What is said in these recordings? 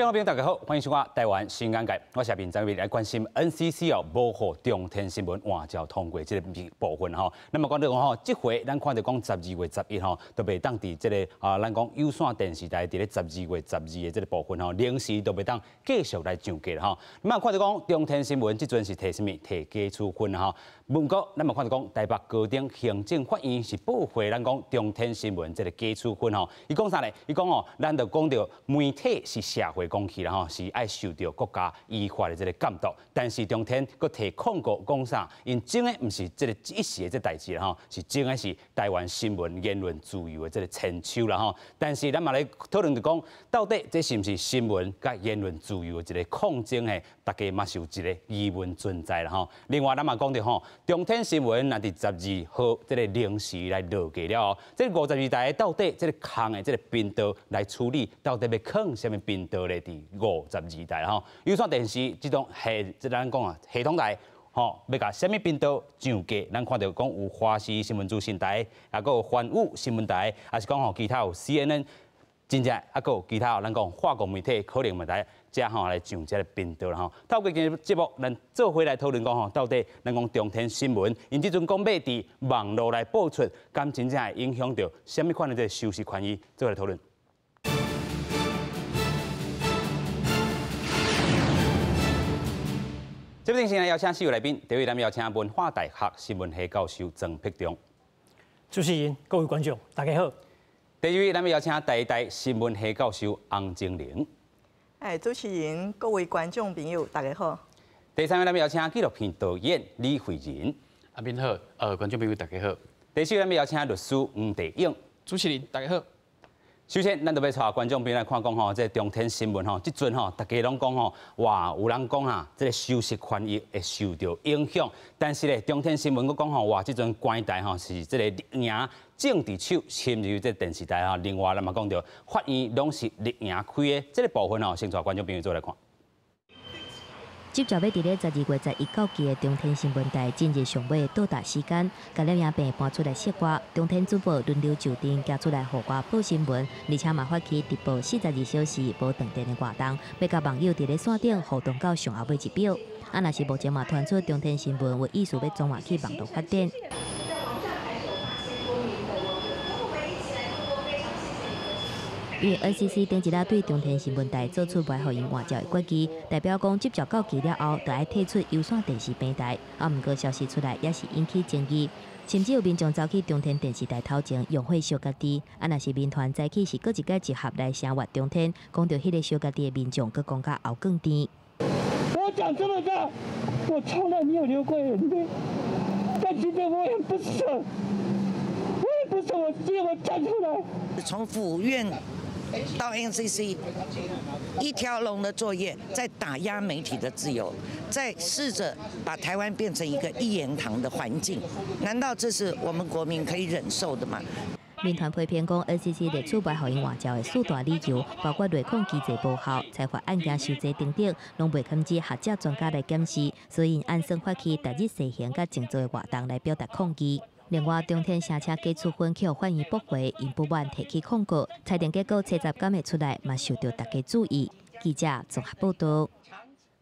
眾朋友大家好，歡迎收看《台灣新眼界》，我是阿明，今日來關心 NCC 哦，無予中天新聞換照通過這個部分吼。那麼講到講吼，這回咱看著講12月11吼，都袂當佇這個啊，咱講有線電視台佇咧十二月十二的這個部分吼，臨時都袂當繼續來上架吼。那麼看著講中天新聞這陣是提啥物？提解處分吼。不過，咱嘛看著講台北高等行政法院是駁回咱講中天新聞這個解處分吼。伊講啥咧？伊講哦，咱就講著媒體是社會公器啦吼，是愛受著國家依法的這個監督。但是中天閣提控告講啥？𪜶整的毋是這個一時的這代誌啦吼，是整的是台灣新聞言論自由的這個千秋啦吼。但是咱嘛來討論著講，到底這是毋是新聞佮言論自由的一個抗爭的？大家嘛是有一個疑問存在啦吼。另外，咱嘛講著吼，中天新聞若佇十二號這個臨時來落架了後，這52台到底這個空的這個頻道來處理，到底欲囥啥物頻道咧？佇五十二台吼，有線電視這種系，這咱講啊系統台吼，欲共啥物頻道上架？咱看著講有華視新聞資訊台，抑閣有寰宇新聞台，抑是講吼其他有 CNN，真正抑閣有其他咱講跨國媒體可能嘛來遮吼來上這個頻道啦吼。透過今日節目，咱做伙來討論講吼，到底咱講中天新聞，𪜶這陣講欲佇網路來播出，敢真正會影響著啥物款的這個收視權益？做伙來討論。這邊先來邀請四位來賓，第一位咱們邀請文化大學新聞系教授莊柏中。主持人、各位觀眾，大家好。第二位咱們邀請台大新聞系教授洪靜靈。哎，主持人、各位觀眾朋友，大家好。第三位咱們邀請紀錄片導演李惠仁。阿明好，觀眾朋友大家好。第四位咱們邀請律師黃帝勇。主持人大家好。首先，咱就欲帶觀眾朋友來看講吼，這個中天新聞吼，這陣吼，大家攏講吼，哇，有人講啊，這個收視權益會受著影響。但是咧，中天新聞閣講吼，哇，這陣關台吼是這個綠營政治手侵入這個電視台吼。另外，咱嘛講著法院攏是綠營開的這個部分吼，先帶觀眾朋友做來看。執照欲佇咧12月11到期的中天新聞台進入上尾到達時間，共錄影棚搬出來室外，中天主播輪流就陣，行出來戶外報新聞，而且嘛發起直播42小時無斷電的活動，欲共網友佇咧線頂互動到上後尾一秒。啊，若是目前嘛傳出中天新聞有意思欲轉換去網路發展。因為 NCC 頂一日對中天新聞台做出袂予𪜶換照的決議，代表講執照到期了後，就愛退出有線電視平台。啊，毋過消息出來也是引起爭議，甚至有民眾走去中天電視台頭前用火燒家己。啊，若是民團早起是閣一擺集合來聲援中天，講著彼個燒家己的民眾，閣講甲喉囥甜。我長這麼大，我從來沒有流過眼淚，但今天我也不捨，我也不捨，我只有站出來。從府院到 NCC 一條龍的作業，在打壓媒體的自由，在試着把台灣變成一個一言堂的環境，難道這是我們國民可以忍受的嗎？民團批評講，NCC 列出袂予𪜶換照的四大理由，包括內控機制無效、裁罰案件傷濟等等，攏袂堪只學者專家來檢視，所以按算發起逐日西行佮靜坐的活動來表達抗議。另外，中天聲稱解處分去予法院駁回，𪜶不滿提起控告，裁定結果初十敢會出來，嘛受著大家注意。記者綜合報導。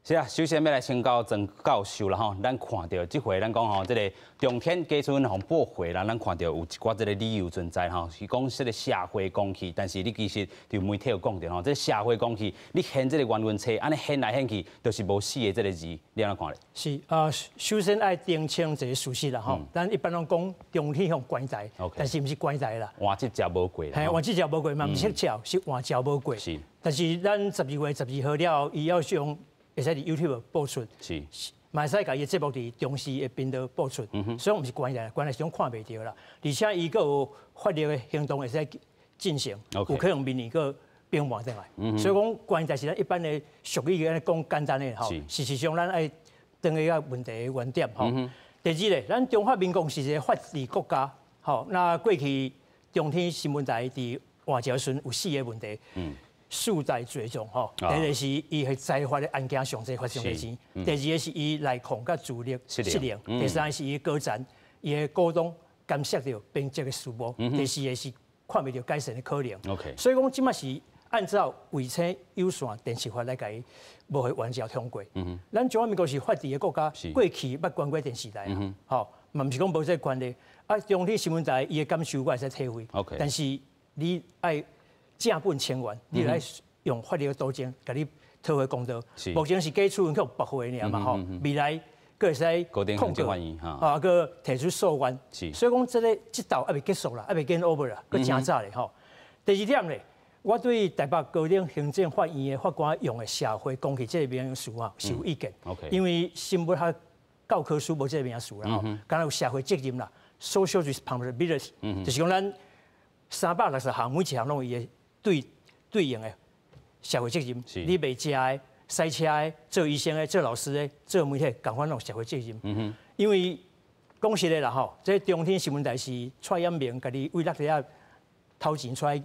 是啊，首先欲來請教莊教授啦吼，咱看著這回咱講吼，這個中天解處分予駁回啦，咱看著有一寡這個理由存在吼，是講這個社會公器，但是你其實佇媒體有講著吼，這個社會公器，你掀這個冤冤冊，按呢掀來掀去，就是無四个這個字，你按怎看咧？是啊，首先愛澄清一個事實啦吼，咱一般攏講中天予關台，但是毋是關台啦，換執照無過，嘿，換執照無過嘛，毋是撤銷，是換照無過。是，但是咱12月12號了後，伊要上。會使佇 YouTube 播出，是，嘛會使共伊的節目佇中視的頻道播出，所以毋是關台，關台是攏看袂著啦。而且伊閣有法律的行動會使進行，有可能明年閣變換轉來。所以講關台是咱一般的俗語按呢講簡單的吼，事實上咱愛轉去個問題的原點吼。第二咧，咱中華民國是一個法治國家，吼，那過去中天新聞台佇換照時陣有四個問題。四大罪狀吼，第一個是伊彼裁罰的案件上濟罰上濟錢，第二個是伊內控佮資歷失靈，第三個是伊高層伊的股東干涉著編輯的事務，第四個是看袂著改善的可能。所以講這馬是按照衛星有線電視法來共伊無予援召通過。咱中華民國是法治的國家，過去捌關過電視台，吼，嘛毋是講無這個權利。啊，中天新聞台伊的感受我會使體會，但是你愛正本清源，你愛用法律的途徑，共你討回公道。目前是假處分去駁回爾嘛，吼，未來閣會使控告，啊，閣提出訴願。所以講這个這鬥猶未結束啦，猶未 game over 啦，閣誠早咧吼。第二點咧，我對台北高等行政法院的法官用的社會公器這个名詞啊是有意見，因為生物學教科書無這个名詞啦，吼，敢若有社會責任啦，social responsibility，就是講咱360項每一項攏有伊的對對應的社會責任。你賣食的、駛車的、做醫生的、做老師的、做媒體，仝款攏有社會責任。因為講實的啦吼，這中天新聞台是蔡衍明家己委託佇遐掏錢出來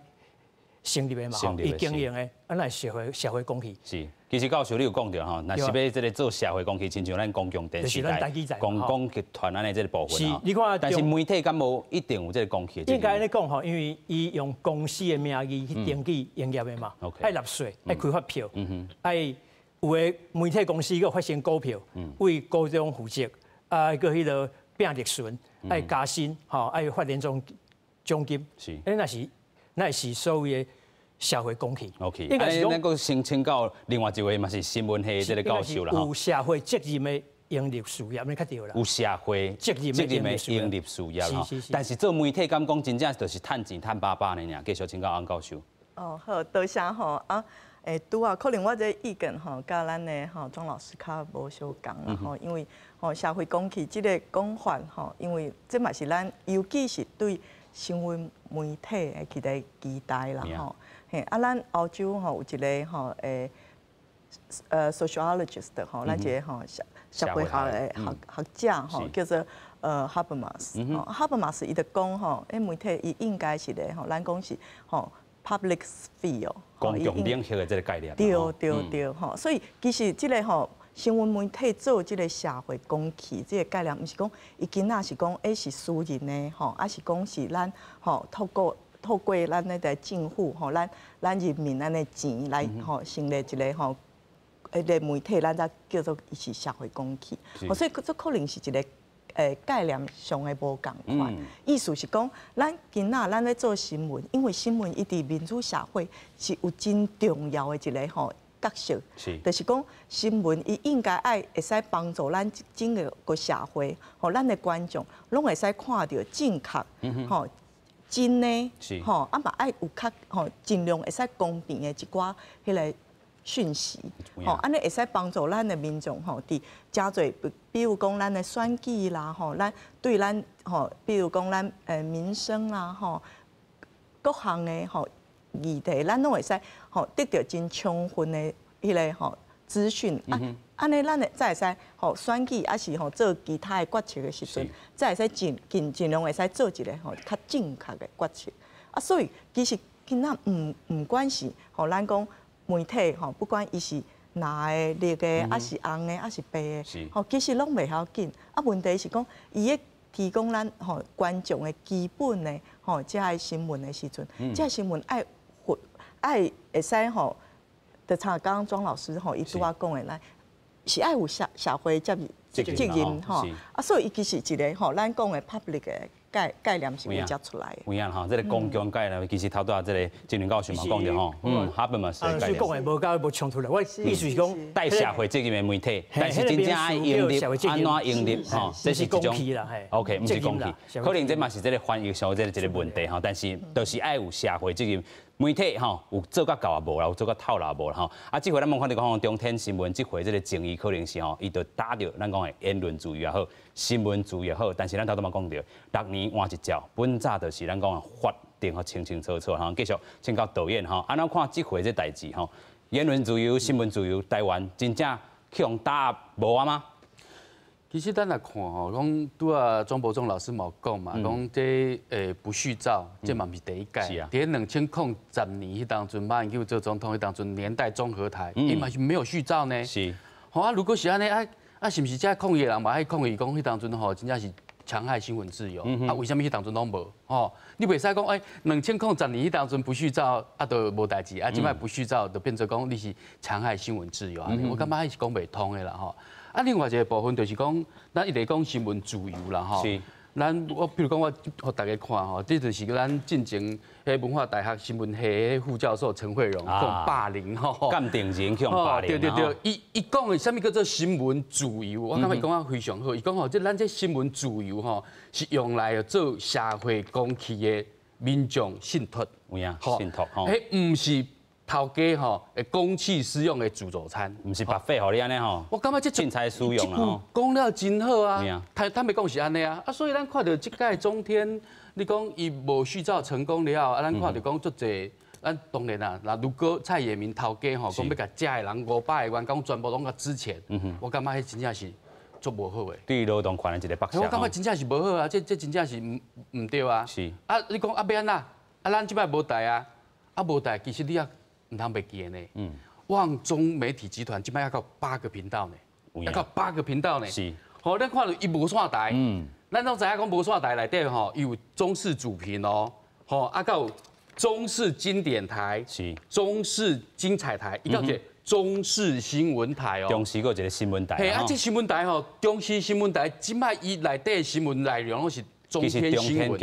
成立的嘛，伊經營的，啊，那是社會公器。是，其實教授你有講著吼，若是欲這个做社會公器，親像咱公共電視台、公共集團按呢這个部分。是，你看，但是媒體敢無一定有這个公器？應該按呢講吼，因為伊用公司的名義去登記營業的嘛，愛納稅，愛開發票，愛有的媒體公司閣發行股票，為股東負責，啊，閣彼个拼利潤，愛加薪，吼，愛發年終獎金。那是所謂的社會公器。 OK，應該是講，咱先請教另外一位嘛是新聞系這个教授啦。有社會責任的營利事業，按呢較對啦。有社會責任的營利事業吼。但是做媒體敢講真正就是趁錢趁飽飽呢？爾，繼續請教翁教授。哦，好，多謝吼啊。拄啊，可能我這意見吼，佮咱的吼莊老師較無相仝啦吼，因為吼社會公器這个講法吼，因為這嘛是咱尤其是對新聞媒體的一个期待啦吼。嘿，啊，咱歐洲吼有一个吼sociologist 吼，咱一个吼社會學的學者吼，叫做哈伯馬斯。哈伯馬斯伊就講吼，媒體伊應該是咧吼，咱講是吼 public sphere 公共領域的這个概念。對對對，吼，所以其實這个吼新聞媒體做這个社會公器這个概念，毋是講伊囡仔是講是私人的吼，抑是講是咱吼透過咱那个政府吼，咱人民咱的錢來吼成立一个吼，彼个媒體，咱才叫做伊是社會公器。所以這可能是一个概念上的無仝款。意思是講，咱今仔咱咧做新聞，因為新聞伊佇民主社會是有真重要的一个吼角色，就是講新聞伊應該愛會使幫助咱整个社會，吼，咱的觀眾攏會使看著正確，吼，真的，吼，啊嘛愛有較吼盡量會使公平的一寡彼个訊息，吼，按呢會使幫助咱的民眾吼，佇誠濟，比如講咱的選舉啦，吼，咱對咱吼，比如講咱民生啦，吼，各項的吼議題，咱攏會使吼得著真充分的彼个吼資訊啊，按呢咱會才會使吼選舉，抑是吼做其他的決策的時陣，才會使盡量會使做一个吼較正確的決策。啊，所以其實今仔毋管是吼咱講媒體吼，不管伊是藍的、綠的，抑是紅的，抑是白的，吼，其實攏袂要緊。啊，問題是講伊咧提供咱吼觀眾的基本的吼這个新聞的時陣，這个新聞愛愛會使吼，就像剛剛莊老師吼伊拄仔講的，咱是愛有社會責任吼。啊，所以伊其實一个吼，咱講的 public 的概念是會才出來的。有影吼，這个公共概念其實頭拄仔這个金林教授嘛講著吼，哈伯馬斯的概念。講的無佮無衝突啦，我意思是講帶社會責任的媒體，但是真正愛營利，按怎營利吼，這是一種 OK，毋是公器，可能這嘛是這个翻譯上這个一个問題吼，但是就是愛有社會責任。媒體吼有做甲夠也無啦，有做甲透也無啦吼。啊，這回咱們看著講中天新聞，這回這个爭議可能是吼，伊就打著咱講的言論自由也好，新聞自由也好，但是咱頭拄嘛講著，6年換一詔，本早就是咱講的法定予清清楚楚吼。繼續請教導演吼，按怎看這回這代誌吼？言論自由、新聞自由，台灣真正去予打壓無啊嗎？其實咱來看吼，講拄仔莊伯仲老師嘛有講嘛，講這不續照，這嘛毋是第一屆。佇2010年彼當陣，馬英九做總統彼當陣，年代綜合台，伊嘛是沒有續照呢。吼啊，如果是按呢啊啊，是毋是這抗議的人嘛愛抗議講彼當陣吼，真正是戕害新聞自由？啊，為啥物彼當陣攏無？吼，你袂使講，欸，2010年彼當陣不續照，啊，就無代誌，啊，這擺不續照，就變做講你是戕害新聞自由。我感覺彼是講袂通的啦，吼。啊，另外一個部分就是講，咱一直講新聞自由啦，吼。咱我比如講，我予大家看吼，這就是咱進前彼文化大學新聞系的副教授陳慧榮講霸凌吼，鑑定人去霸凌。對對對，伊講的啥物叫做新聞自由？我感覺伊講得非常好。伊講吼，這咱這新聞自由吼，是用來做社會公器的民眾信託。有影，信託吼。彼毋是頭家吼，會公器私用的自助餐，毋是 buffet 予你按呢吼。我感覺這凊彩使用啦。講了真好啊，坦白講是按呢啊。啊，所以咱看著這屆中天，你講伊無續照成功了後，啊，咱看著講足濟，咱當然啦，若如果蔡衍明頭家吼，講欲共遮的人500個員工全部攏共資遣，我感覺彼真正是足無好的。對勞動權的一個剝削。我感覺真正是無好啊，這真正是毋對啊。啊，你講啊，欲按怎？啊，咱這擺無台啊，啊無台，其實你也毋通袂記得呢。旺中媒體集團這擺抑閣八個頻道呢，抑閣八個頻道呢。吼，咱看著伊無線台。咱攏知影講無線台內底吼，伊有中視主頻哦，吼，啊，閣有中視經典台，中視精彩台，伊閣有一個中視新聞台哦。中視閣有一個新聞台。嘿，啊，這新聞台吼，中視新聞台，這擺伊內底新聞內容攏是中天新聞，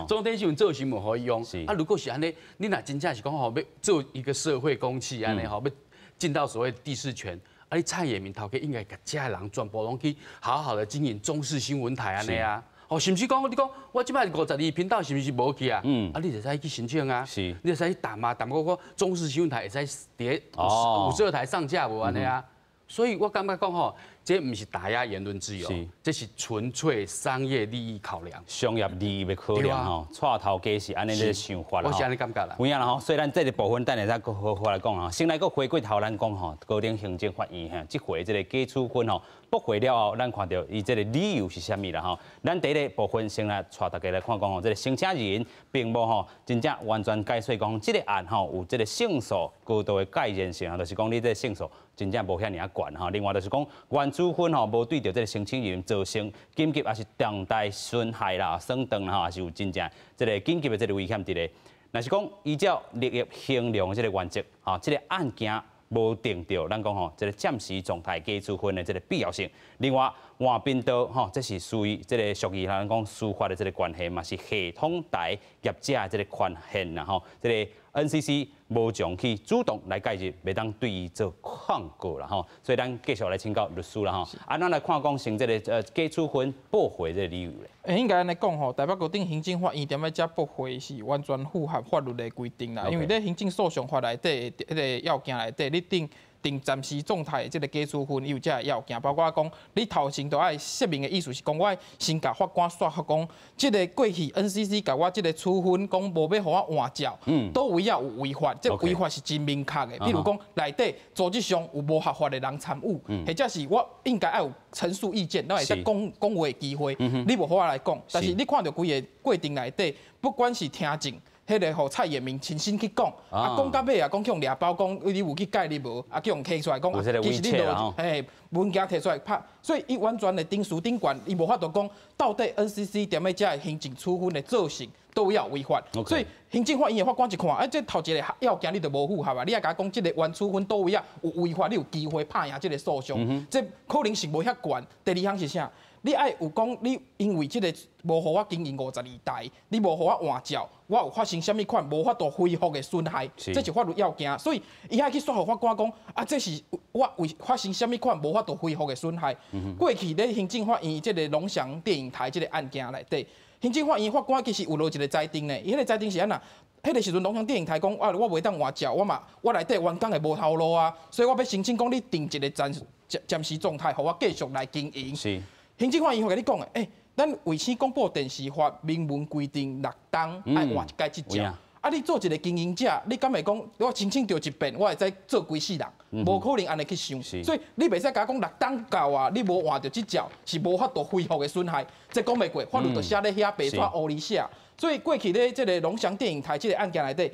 中天新聞做新聞予伊用。啊，如果是按呢，你若真正是講吼，欲做一個社會公器按呢吼，欲盡到所謂第四權，啊，你蔡衍明頭家應該共遮的人全部攏去好好的經營中視新聞台按呢啊。哦，甚至講你講我這擺52頻道是毋是無去啊？啊，你會使去申請啊。你會使去談嘛，談講講中視新聞台會使佇52台上架無按呢啊？所以我感覺講吼，這毋是打壓言論自由，這是純粹商業利益考量。商業利益的考量吼，蔡頭家是按呢咧想法啦。我是按呢感覺啦。有影啦吼，所以咱這個部分等下再閣好好來講吼。先來閣回過頭，咱講吼，高等行政法院吼，這回這個假處分吼，駁回了後，咱看著伊這個理由是啥物啦吼。咱第一個部分先來帶大家來看講吼，這個申請人並無吼真正完全解說講這個案吼有這個勝訴高度的蓋然性，就是講你這個勝訴真正無遐爾仔懸吼。另外就是講原處分吼無對著這個申請人造成緊急抑是重大損害啦、損斷啦吼，抑是有真正這個緊急的這個危險佇咧。若是講依照利益衡量的這個原則，吼，這個案件無定著，咱講吼，這個暫時狀態假處分的這個必要性。另外，換頻道吼，這是屬於這個屬於咱講司法的這個權限，嘛是系統台業者的這個權限啦吼。這個 NCC 無權去主動來介入，袂當對伊做抗告啦吼。所以咱繼續來請教律師啦吼。啊，咱來看講先這個假處分駁回這個理由咧。欸，應該按呢講吼，台北高等行政法院踮咧遮駁回是完全符合法律的規定啦。因為咧行政訴訟法內底的彼個要件內底，你定定暫時狀態的這個假處分，伊有遮个要件，包括講你頭前都愛說明的意思是講，我愛先共法官說服講，這個過去 NCC 共我這個處分，講無欲予我換照，佗位仔有違法，這違法是真明確的。比如講內底組織上有無合法的人參與，或者是我應該愛有陳述意見，咱會使講講話的機會，你無予我來講，但是你看著規个過程內底，不管是聽證。彼个予蔡衍明親身去講，啊講到尾啊，講去予掠包，講你有去介入無？啊去予提出來講，其實你無，嘿，文件提出來拍，所以伊完全的頂事頂懸，伊無法度講到底 NCC 踮咧遮个行政處分的造成佗位有違法，所以行政法院的法官一看，哎，這頭一個要件你就無符合啊，你愛共我講這個原處分佗位啊有違法，你有機會拍贏這個訴訟，這可能性無遐懸。第二項是啥？你愛有講，你因為這個無予我經營52台，你無予我換照，我有發生啥物款無法度恢復的損害，這是法律要件，所以伊愛去說服法官講，啊，這是我為發生啥物款無法度恢復的損害。過去咧行政法院這個龍翔電影台這個案件內底，行政法院法官其實有落一個裁定呢，伊彼個裁定是按怎？彼個時陣龍翔電影台講啊，我袂當換照，我嘛我內底員工會無頭路啊，所以我欲申請講你定一個暫暫時狀態，予我繼續來經營。行政法院會共你講的，欸，咱衛星廣播電視法明文規定六冬愛換一擺執照。啊，你做一個經營者，你敢會講我申請著一遍，我會使做規世人？無可能按呢去想。所以你袂使共我講六冬到啊，你無換著執照是無法度恢復的損害，這講袂過，法律就寫咧遐白紙烏字寫。所以過去咧這個龍翔電影台這個案件內底，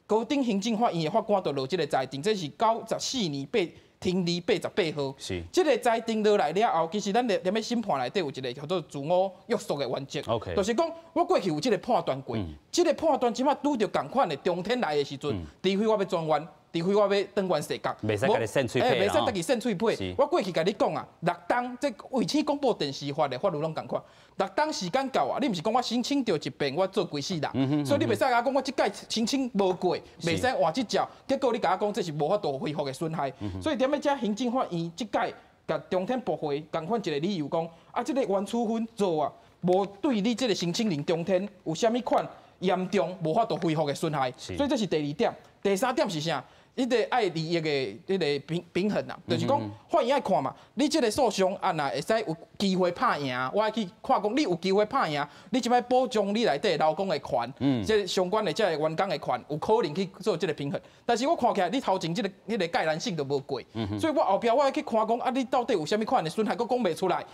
高等行政法院的法官就落這個裁定，這是94年8。天字88号。這个裁定落來了後，其實咱佇咧審判內底有一个叫做自我約束的原則。 就是講我過去有這个判斷過，這个判斷這馬拄著仝款的中天來的時陣，除非我欲轉彎。除非我欲轉彎踅角，袂使共你搧喙皮。袂使共伊搧喙皮。我過去共你講啊，6冬這衛星廣播電視法的法律攏仝款。6冬時間到啊，你毋是講我申請著一遍，我做規世人，所以你袂使共我講我這擺申請無過，袂使換執照。結果你共我講這是無法度恢復的損害。所以踮咧遮行政法院這擺共中天駁回，仝款一个理由講，啊，這个原處分做啊，無對你這个申請人中天有啥物款嚴重無法度恢復的損害。所以這是第二點。第三點是啥？彼个愛利益的彼个平衡啊，就是講法院愛看嘛，你這个訴訟案若會使有機會拍贏，我愛去看講你有機會拍贏，你這擺保障你內底勞工的權，這相關的這个員工的權，有可能去做這个平衡。但是我看起來你頭前這个彼个蓋然性都無過，所以我後壁我愛去看講啊，你到底有啥物款的損害，閣講袂出來。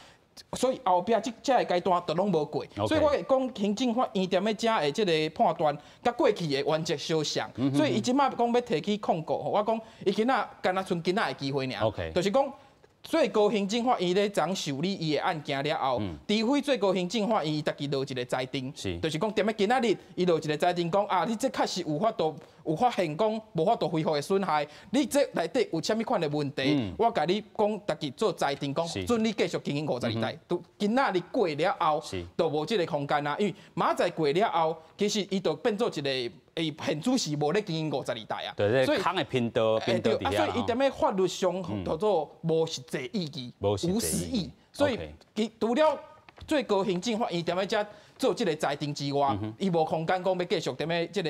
所以後壁這个階段都攏無過，所以我會講行政法院踮咧遮的這个判斷，佮過去的原則相像，所以伊這馬講欲提起控告，我講伊今仔敢若賰今仔的機會爾，就是講最高行政法院咧昨受理伊的案件了後，除非最高行政法院伊家己落一个裁定，就是講踮咧今仔日伊落一个裁定講啊，你這確實有法度有發現講無法度恢復的損害，你這內底有啥物款的問題，我共你講，家己做裁定講，准你繼續經營52台。都今仔日過了後，就無這个空間啦。因為明仔載過了後，其實伊就變做一个，伊現主是無咧經營五十二台啊。對，所以空的頻道頻道啊，所以伊踮咧法律上叫做無實際意義，無實意。所以其除了最高行政法院踮咧遮做這个裁定之外，伊無空間講欲繼續踮咧這个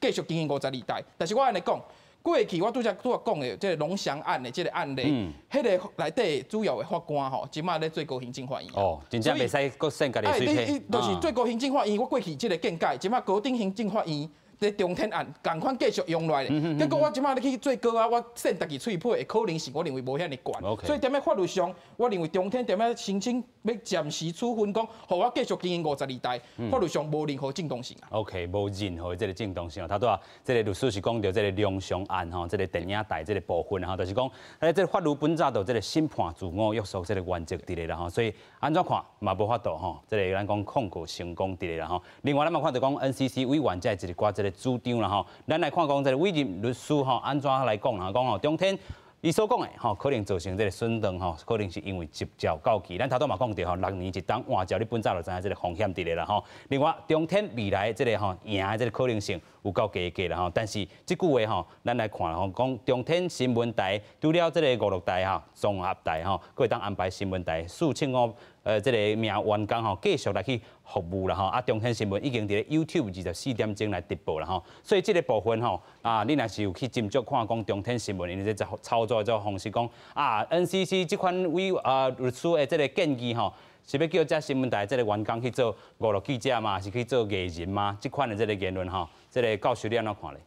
繼續經營五十二台。但是我按呢講，過去我拄才拄仔講的這个龍祥案的這个案例，彼个內底主要的法官吼，這馬咧最高行政法院。哦，真正袂使閣搧家己喙皮。就是最高行政法院，我過去這个見解，這馬高等行政法院咧中天案仝款繼續用落來，結果我這馬咧去最高啊，我搧家己喙皮的可能性，我認為無遐爾懸。所以踮咧法律上，我認為中天踮咧申請欲暫時處分，講予我繼續經營五十二台，法律上無任何正當性啊。 OK，無任何這个正當性。頭拄仔這个律師是講著這个龍祥案吼，這个電影台這个部分吼，就是講，這个法律本早就這个審判自我約束這个原則佇咧啦吼，所以按怎看嘛無法度吼，這个咱講控告成功佇咧啦吼。另外咱嘛看著講 NCC 委員這一寡這个主張啦吼，咱來看講這个委任律師吼，按怎來講啦？講吼中天伊所講的吼，可能造成這个損斷吼，可能是因為執照到期。咱頭拄嘛講著吼，6年一冬換照，你本早就知影這个風險佇咧啦吼。另外，中天未來這个吼贏的這个可能性有夠低低啦吼。但是這句話吼，咱來看吼，講中天新聞台除了這个五六台吼、綜合台吼，閣會當安排新聞台45這个名員工吼，繼續來去服務啦吼。啊，中天新聞已經佇咧 YouTube 24點鐘來直播啦吼。所以這个部分吼，啊，你若是有去斟酌看講中天新聞，𪜶這操作這方式講啊，NCC 這款委啊律師的這个建議吼，是欲叫遮新聞台這个員工去做娛樂記者嗎？是去做藝人嗎？這款的這个言論吼，這个教授你按怎看咧？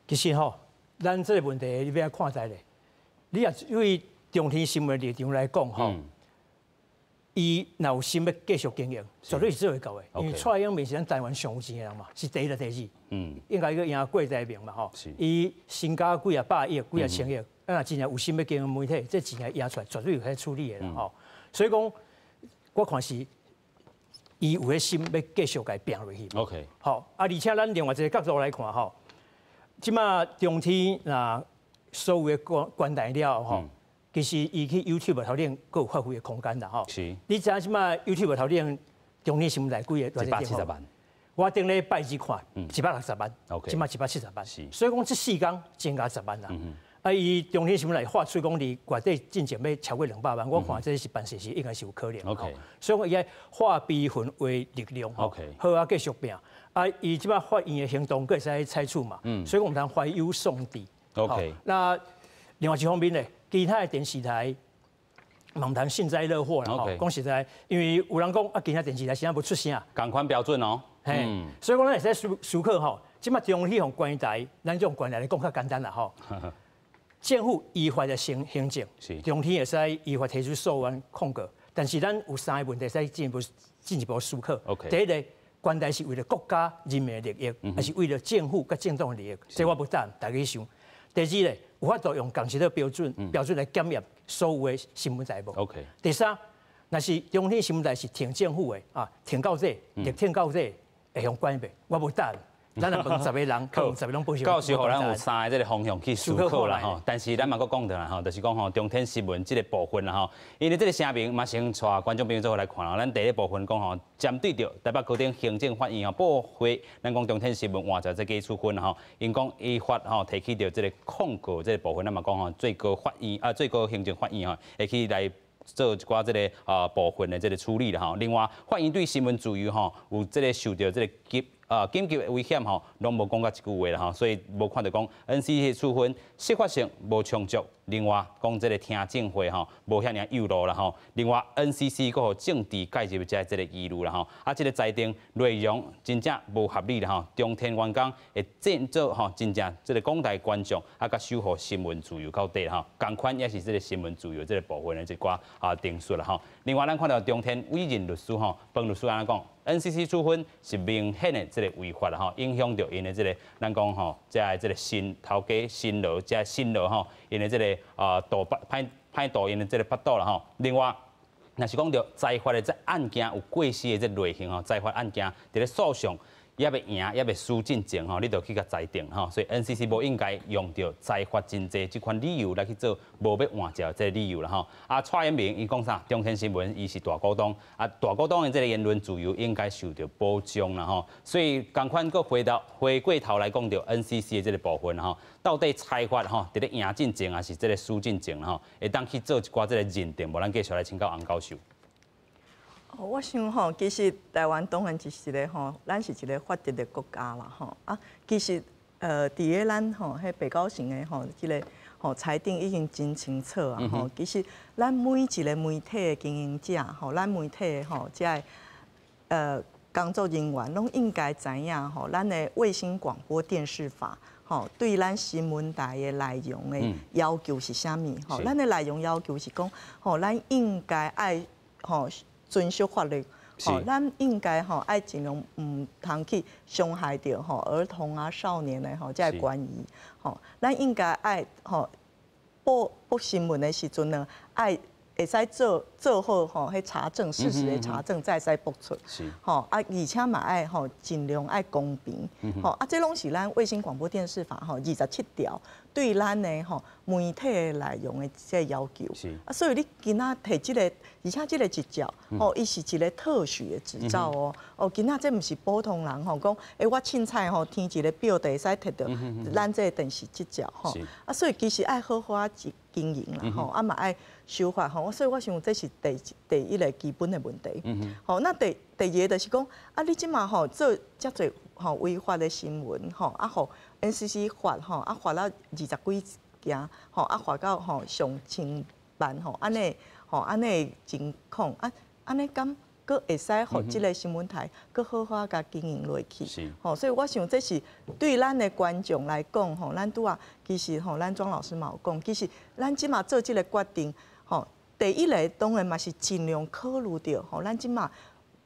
其實吼，咱這个問題你欲按看待咧，你若因為中天新聞立場來講吼，伊若有心欲繼續經營，絕對是做會到的。因為蔡英文是咱台灣上有錢的人嘛，是第一、第二，應該閣贏郭台銘嘛吼。伊身家幾仔百億、幾仔千億，啊若真正有心欲經營媒體，這錢會掖出來，絕對有彼處理的啦吼。所以講，我看是伊有彼心欲繼續共伊拚落去。 好，啊，而且咱另外一个角度來看吼，這馬中天若所有的關關台了後吼，其實伊去 YouTube 頭頂閣有發揮的空間啦吼。你知影這馬 YouTube 頭頂中天新聞台幾个？ 170萬。我頂禮拜二看，160萬。這馬170萬。所以講這4工增加10萬啦。啊，伊中天新聞來發出講，佇月底進前欲超過200萬，我看這是辦事實，應該是有可能。 所以講伊愛化悲憤為力量， 好啊，繼續拚。啊，伊這馬法院的行動，閣會使採取嘛。所以講毋通懷憂喪志。 那另外一方面咧，其他的電視台嘛毋通幸災樂禍啦。講實在，因為有人講啊，其他電視台啥無出聲。仝款標準哦。嘿，所以講咱會使思考吼，這馬中天予關台，咱這種關台來講較簡單啦吼。政府依法的行政，中天會使依法提出訴願控告，但是咱有三个問題使進一步思考。 第一个，關台是為了國家人民的利益，還是為了政府佮政黨的利益？這我無答案，大家去想。第二咧，有法度用仝一个標準來檢驗所有的新聞台無？第三，若是中天新聞台是挺政府的啊，挺到底，力挺到底，會予關袂？我無答案。咱若問十个人，可能10個攏保守。教授予咱有三个這个方向去思考啦吼，但是咱嘛閣講著啦吼，就是講吼中天新聞這个部分啦吼，因為這个聲明嘛先帶觀眾朋友做伙來看啦。咱第一部分講吼，針對著台北高等行政法院吼駁回咱講中天新聞換照這個處分吼，𪜶講依法吼提起著這个控告這个部分，咱嘛講吼最高法院啊最高行政法院吼會去來做一寡這个部分的這个處理啦吼。另外，法院對新聞自由吼有這个受著這个緊急的危險吼，攏無講過一句話啦吼，所以無看著講 NCC 處分適法性無充足。另外講這个聽證會吼無遐爾幼路啦吼。另外 NCC 閣予政治介入這個疑慮啦吼。啊，這个裁定內容真正無合理啦吼。中天員工會振作吼，真正這个廣大觀眾啊，佮守護新聞自由到底吼。仝款也是這个新聞自由這个部分的一寡陳述啦吼。另外，咱看到中天委任律師吼，彭律師按怎講？NCC 處分是明顯的這个違法啦吼，影響著𪜶的這个咱講吼，這个辛頭家辛勞，這辛勞吼，𪜶的這个度歹歹度𪜶的這个腹肚啦吼。另外，若是講著裁罰的這案件有過失的這類型吼，裁罰案件佇咧訴訟猶未贏，猶未輸進前吼，你就去共裁定吼，所以 NCC 無應該用著裁罰真濟這款理由來去做無欲換照這个理由啦吼。啊，蔡衍明伊講啥？中天新聞伊是大股東，啊，大股東的這个言論自由應該受著保障啦吼。所以仝款閣回到回過頭來講著 NCC 的這个部分吼，到底裁罰吼，佇咧贏進前還是這个輸進前吼，會當去做一寡這个認定無？咱繼續來請教洪教授。我想吼，其實台灣當然是一個吼，咱是一個法治的國家啦吼。啊，其實佇咧咱吼，彼被告性的吼，這个吼裁定已經真清楚啊吼。其實咱每一個媒體的經營者吼，咱媒體的吼，這个工作人員攏應該知影吼，咱的衛星廣播電視法吼，對咱新聞台的內容的要求是啥物？吼，咱的內容要求是講吼，咱應該愛吼遵守法律，吼，咱應該吼愛盡量毋通去傷害著吼兒童啊、少年的吼這个權益，吼，咱應該愛吼報新聞的時陣呢，愛會使做好吼，彼查證事實的查證，才會使播出。吼啊，而且嘛愛吼盡量愛公平。吼啊，這攏是咱衛星廣播電視法吼27條對咱的吼媒體的內容的這個要求。啊，所以你今仔提這个，而且這个執照吼，伊是一個特許的執照哦。哦，今仔這毋是普通人吼講，欸，我凊彩吼填一個表就會使提著咱這個電視執照吼。啊，所以其實愛好好仔經營啦吼，啊嘛愛守法吼，所以我想這是第一個基本的問題。吼，那第二個就是講，啊，你這馬吼做遮濟吼違法的新聞吼，啊，予 NCC 罰吼，啊罰了20幾件吼，啊罰到吼上千萬吼，按呢吼按呢情況，啊按呢敢閣會使予這个新聞台閣好好共經營落去？吼，所以我想這是對咱的觀眾來講吼，咱拄仔其實吼，咱莊老師嘛有講，其實咱這馬做這个決定吼，第一个當然嘛是盡量考慮著吼，咱這馬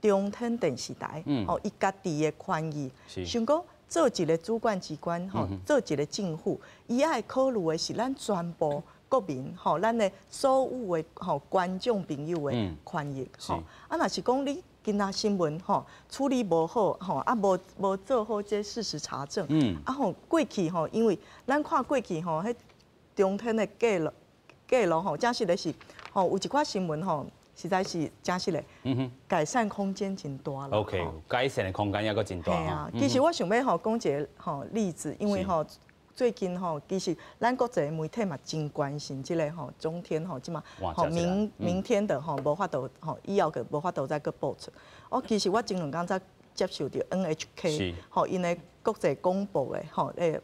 中天電視台吼，伊家己的權益，想講做一个主管機關吼，做一个政府，伊愛考慮的是咱全部國民吼，咱的所有的吼觀眾朋友的權益吼。啊，若是講你今仔新聞吼處理無好吼，啊無做好這事實查證，啊吼過去吼，因為咱看過去吼，彼中天的記錄吼，真實的是吼有一寡新聞吼，實在是真實的，改善空間真大啦。 OK，改善的空間猶閣真大。係啊，其實我想欲吼講一個吼例子，因為吼最近吼，其實咱國際媒體嘛真關心這个吼中天吼，這馬吼明天的吼無法度吼以後閣無法度再閣播出。哦，其實我前兩工才接受著 NHK 吼𪜶的國際廣播的吼的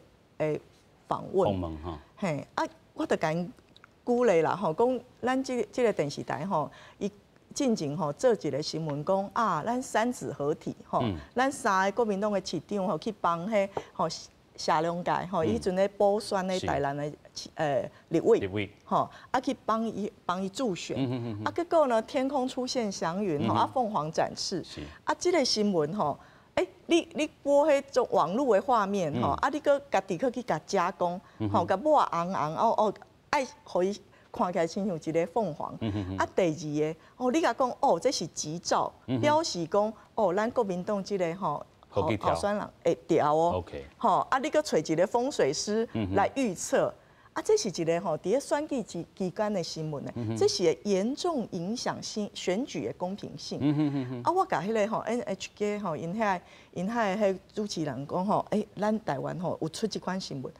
訪問。嘿，啊，我就共𪜶舉例啦吼，講咱這个電視台吼，伊進前吼做一個新聞講啊，咱三子合體吼，咱三个國民黨的市長吼去幫彼吼謝龍介吼，伊彼陣咧補選咧台南的立委，吼啊去幫伊助選，啊結果呢天空出現祥雲吼，啊鳳凰展翅，啊這个新聞吼，欸，你播彼種網路的畫面吼，啊，你閣家己閣去共加工，吼，共抹紅紅哦哦，愛予伊看起來親像一个鳳凰。啊，第二个，哦，你共講哦，這是吉兆，表示講哦，咱國民黨這个吼候選人會牢哦。吼，啊，你閣揣一个風水師來預測。啊，這是一个吼，佇咧選舉期間的新聞呢，這是會嚴重影響選選舉的公平性。啊，我共彼个吼 NHK 吼，𪜶遐彼主持人講吼，欸，咱台灣吼有出這款新聞，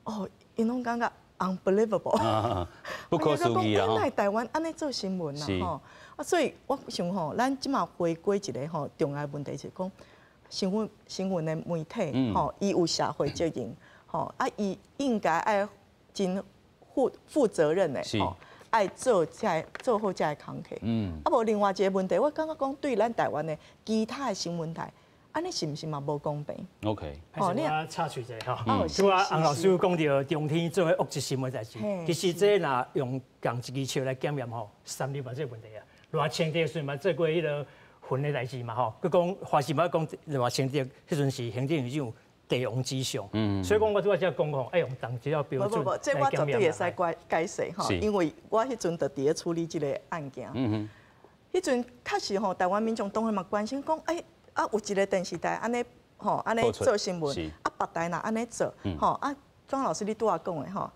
哦，𪜶攏感覺 unbelievable，不可思議啦！哪會台灣按呢做新聞啦吼？啊，所以我想吼，咱這馬回歸一个吼重要問題，就是講新聞的媒體吼，伊有社會責任吼，啊，伊應該愛真負責任的吼，愛做這个做好這个工課。啊，無另外一个問題，我感覺講對咱台灣的其他的新聞台，按呢是毋是嘛無公平？OK，哦，你我插喙一下吼。拄仔洪老師講著中天做彼惡質新聞代誌，其實這若用仝一支尺來檢驗吼，三立嘛這個問題啊。賴清德時陣嘛做過彼个雲的代誌嘛吼，閣講華視嘛講賴清德彼陣是行政院長。帝王之相，所以講我拄仔才講講，愛用同一個標準。無無無，這我絕對會使解釋吼，因為我彼陣就佇咧處理這个案件。彼陣確實吼，台灣民眾當然嘛關心講，欸，啊有一个電視台按呢吼，按呢做新聞，啊別台若按呢做，吼啊莊老師你拄仔講的吼，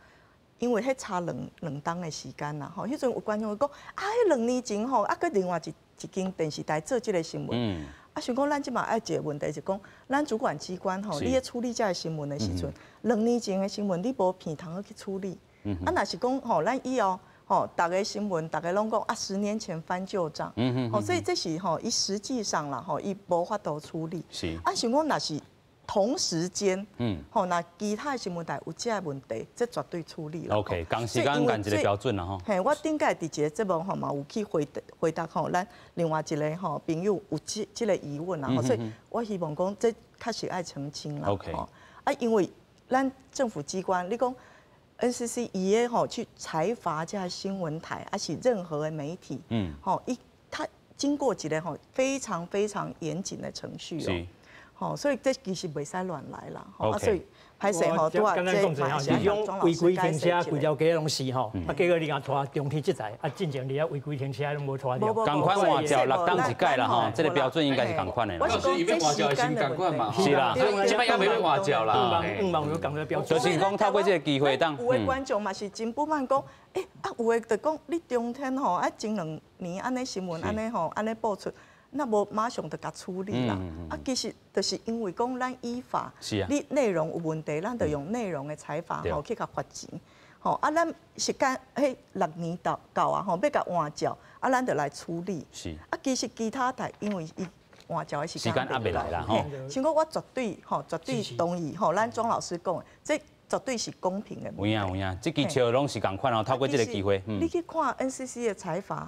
因為彼差兩冬的時間啦，吼，彼陣有觀眾會講，啊，彼2年前吼，啊閣另外一間電視台做這个新聞。啊，想講咱這馬愛一个問題是講，咱主管機關吼，你咧處理這个新聞的時陣，2年前的新聞你無鼻通去處理。啊，若是講吼，咱以後吼，逐个新聞，逐个攏講啊，10年前翻舊賬。吼，所以這是吼，伊實際上啦吼，伊無法度處理。啊，想講若是同時間，吼，若其他的新聞台有這个問題，這絕對處理啦。 OK，仝時間仝一个標準啦吼。嘿，我頂擺佇一個節目吼嘛有去回答吼，咱另外一个吼朋友有這個疑問啦，所以我希望講這確實愛澄清啦。 啊，因為咱政府機關，你講 NCC 伊的吼去裁罰這个新聞台，還是任何的媒體，吼，伊他經過一個吼非常非常嚴謹的程序哦。吼，所以這其實袂使亂來啦。啊，所以歹勢吼，拄仔這嘛是講違規停車，規條街攏是吼。啊，結果你共拖中天這台，啊，進前你遐違規停車攏無拖著。仝款換照六冬一改啦吼，這个標準應該是仝款的。我是講這時間的問題。是啦，這擺猶未換照啦。五萬有仝个標準。就是講透過這个機會當。有的觀眾嘛是真不滿講，欸，啊，有的就講你中天吼，啊前2年按呢新聞按呢吼，按呢報出。那無馬上就共處理啦。啊，其實就是因為講咱依法，你內容有問題，咱就用內容的裁罰吼去共罰錢。吼啊，咱時間彼6年到啊，吼欲共換照，啊，咱就來處理。啊，其實其他台因為伊換照的時間猶未來啦吼。像講我絕對吼，絕對同意吼，咱莊老師講的，這絕對是公平的。有影有影，這支尺攏是仝款哦，透過這个機會。你去看 NCC 的裁罰，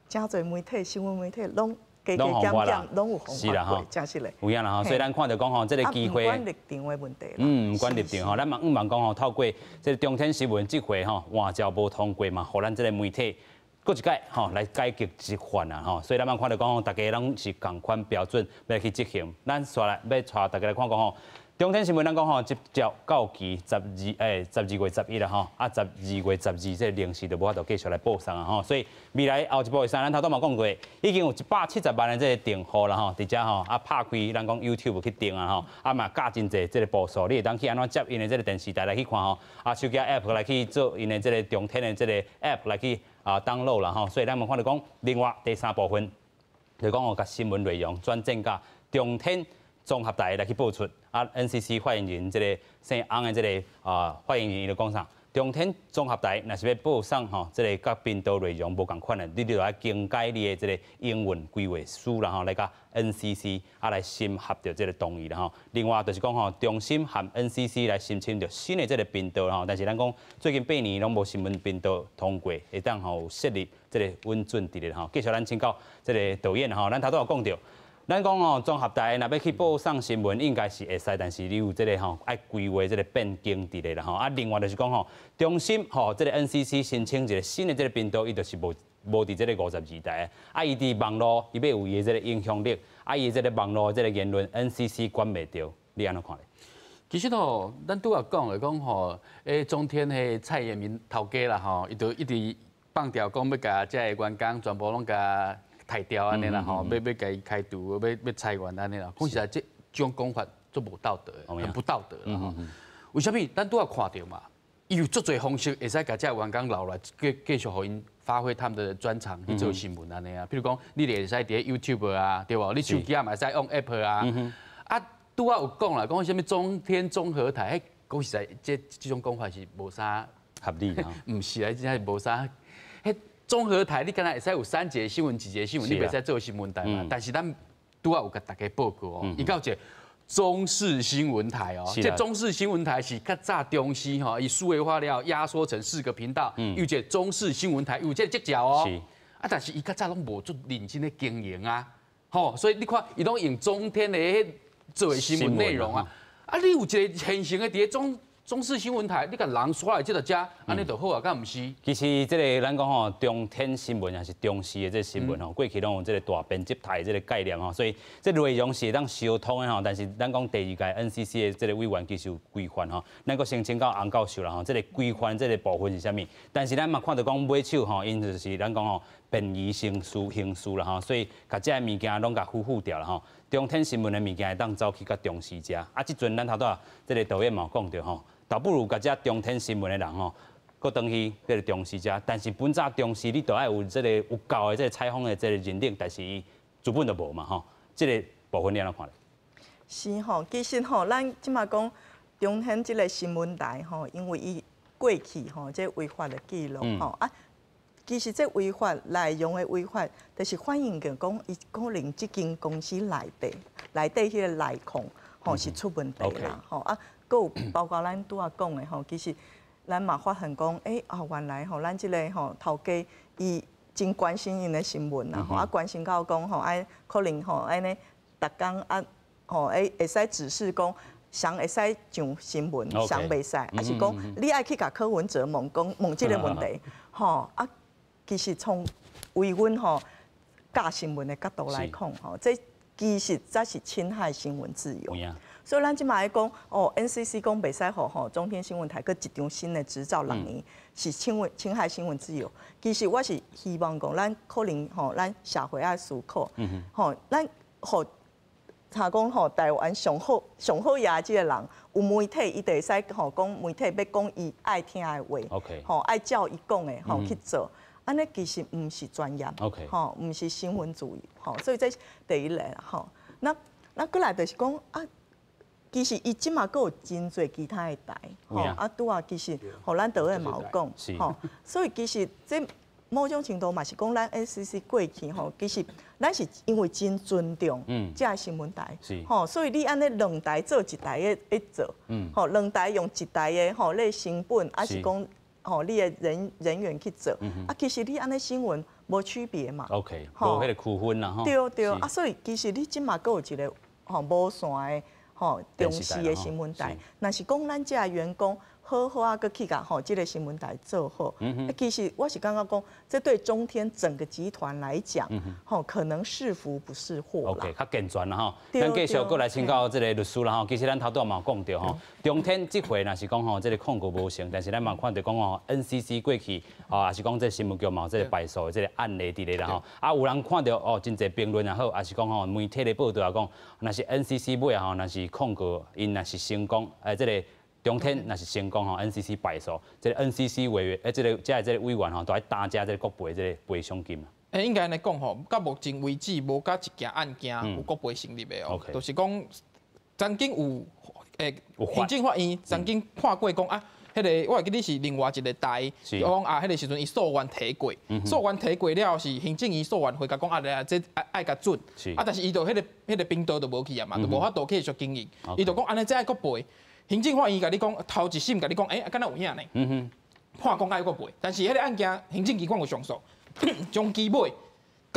誠濟媒體、新聞媒體攏。加加減減攏有是啦吼，真實嘞。有影啦吼，所以咱看著講吼，這个機會，毋管立場的問題。毋管立場吼，咱嘛向望講吼，透過這个中天新聞這回吼換照無通過嘛，予咱這个媒體閣一擺吼來改革一番啊吼，所以咱嘛看著講吼，大家攏是仝款標準欲去執行。咱紲來欲帶大家來看講吼，中天新聞咱講吼，執照到期12月11啦吼，啊12月12這个零時就無法度繼續來報送啊吼，所以未來後一步會使，咱頭拄嘛講過，已經有170萬的這个訂戶啦吼，佇遮吼啊拍開咱講 YouTube 去訂啊吼，啊嘛加真濟這个步數，你會當去按怎接𪜶的這个電視台來去看吼，啊手機 App 來去做𪜶的這个中天的這个 App 來去啊 download 啦吼，所以咱嘛看著講，另外第三部分就講哦，共新聞內容轉轉佮中天綜合台來去播出，啊 NCC 發言人這个姓翁的這个啊發言人伊就講啥？中天綜合台若是欲報送吼，這个佮頻道內容無仝款的，你就愛更改你的這個營運規劃書啦吼，來佮 NCC 啊來審核著這个同意啦吼。另外就是講吼，中心和 NCC 來申請著新的這个頻道吼，但是咱講最近8年攏無新聞頻道通過，會當吼有設立這个穩準佇咧吼。繼續咱請教這个導演吼，咱頭拄有講著。咱講哦，綜合台若欲去報送新聞，應該是會使，但是你有這个吼愛規劃這个變更佇咧啦吼。啊，另外就是講吼，中心吼，這个 NCC 申請一个新的這个頻道，伊就是無佇這个52台。啊，伊佇網路，伊欲有伊的這个影響力，啊，伊這个網路這个言論，NCC 管袂著，你按怎看咧？其實吼，咱拄仔講的講吼，中天彼蔡衍明頭家啦吼，伊就一直放調講欲共遮个員工全部攏共刣掉按呢啦吼，欲共伊開除，欲裁員按呢啦。講實在，這種講法足無道德的，很不道德啦吼。為啥物？咱拄仔看著嘛，伊有足濟方式會使共遮員工留來，繼續予𪜶發揮他們的專長去做新聞按呢啊。比如講，你會使佇咧 YouTube 啊，對無？你手機也嘛會使用 App 啊。啊，拄仔有講啦，講啥物中天綜合台，彼講實在，這種講法是無啥合理。毋是啊，真正是無啥。彼綜合台你敢若會使有三節新聞、一節新聞，你袂使做新聞台嘛？但是咱拄仔有共大家報告哦，伊閣有一个中視新聞台哦，這中視新聞台是較早中視吼，伊數位化了，壓縮成四個頻道，有一个中視新聞台，有這個執照哦。啊，但是伊較早攏無足認真咧經營啊，吼，所以你看，伊攏用中天的彼做的新聞內容啊，啊，你有一个現成的佇咧中視新聞台，你共人刷來這个遮，按呢就好啊，敢毋是？其實這个咱講吼，中天新聞抑是中視的這个新聞吼，過去攏有這个大編輯台這个概念吼，所以這內容是會當相通的吼。但是咱講第二屆 NCC 的這个委員其實有規範吼，咱閣先請教洪教授啦吼，這个規範這个部分是啥物？但是咱嘛看著講尾手吼，𪜶就是咱講吼，便宜行事行事啦吼，所以共這个物件攏共恢復掉啦吼。中天新聞的物件會當走去共中視遮，啊，這陣咱頭拄仔這个導演嘛有講著吼，倒不如共遮中天新聞的人吼，閣轉去這个中視遮，但是本早中視你都愛有這个有夠的這个採訪的這个認證，但是伊資本都無嘛吼，這个部分你按怎看咧？是吼，其實吼，咱這馬講中天這个新聞台吼，因為伊過去吼，這違法的記錄吼啊。其實這違法內容的違法，就是反映著講，伊可能這間公司內底彼个內控吼是出問題啦，吼啊，閣有包括咱拄仔講的吼，其實咱嘛發現講，欸啊原來吼，咱這个吼頭家伊真關心𪜶的新聞啦，吼啊關心到講吼，愛可能吼按呢，逐工啊吼會使指示講。誰會使上新聞，誰袂使，抑是講你愛去共柯文哲問講問這个問題，吼啊，其實從為阮吼教新聞的角度來講，吼，這其實才是侵害新聞自由。所以咱這馬來講，哦，NCC 講袂使予吼中天新聞台閣一張新的執照6年，是侵害新聞自由。其實我是希望講，咱可能吼，咱社會愛思考，吼，咱予查講吼，台灣上好上好野這个人，有媒體，伊就會使吼講媒體欲講伊愛聽的話，吼愛照伊講的吼去做，按呢其實毋是專業，吼毋是新聞自由，吼，所以這是第一個啦，吼。那閣來就是講啊，其實伊這馬閣有真濟其他的台，吼啊拄仔其實予咱導演嘛有講，吼，所以其實這某種程度嘛是講咱 NCC 過去吼，其實咱是因為真尊重這新聞台，吼，所以你按呢兩台做一台的咧做，吼兩台用一台的吼，你成本，抑是講吼你的人員去做，啊，其實你按呢新聞無區別嘛，OK，無彼个區分啦，吼，對對，啊，所以其實你這馬閣有一个吼無線的吼中視的新聞台，若是講咱這員工好好啊，閣去共吼這个新聞台做好，其實我是感覺講，這對中天整個集團來講，吼可能是福不是禍啦。 OK，較健全啦吼。咱繼續閣來請教這个律師啦吼。其實咱頭拄仔嘛有講著吼，中天這回若是講吼，這个控告無成，但是咱嘛看著講吼，NCC 過去哦，抑是講這新聞局嘛有這个敗訴的這个案例佇咧啦吼。啊，有人看著哦，真濟評論也好，抑是講吼媒體的報道也講，若是 NCC 尾吼，若是控告𪜶若是成功，這个中天若是成功吼，NCC 敗訴，這个 NCC 委員，這个這個委員吼，都愛擔遮這个國賠這个賠償金。欸，應該按呢講吼，到目前為止無佇一件案件有國賠成立的哦，就是講曾經有行政法院曾經判過講啊，彼个我會記得是另外一个台，講啊，彼个時陣伊訴願提過，訴願提過了是行政院訴願會共講啊，來這愛共准，啊，但是伊就彼个頻道就無去啊嘛，就無法度繼續經營，伊就講按呢這愛閣賠。行政法院共你講頭一審共你講，欸，敢若有影呢？判講愛閣賠，但是彼个案件行政機關有上訴，終其尾，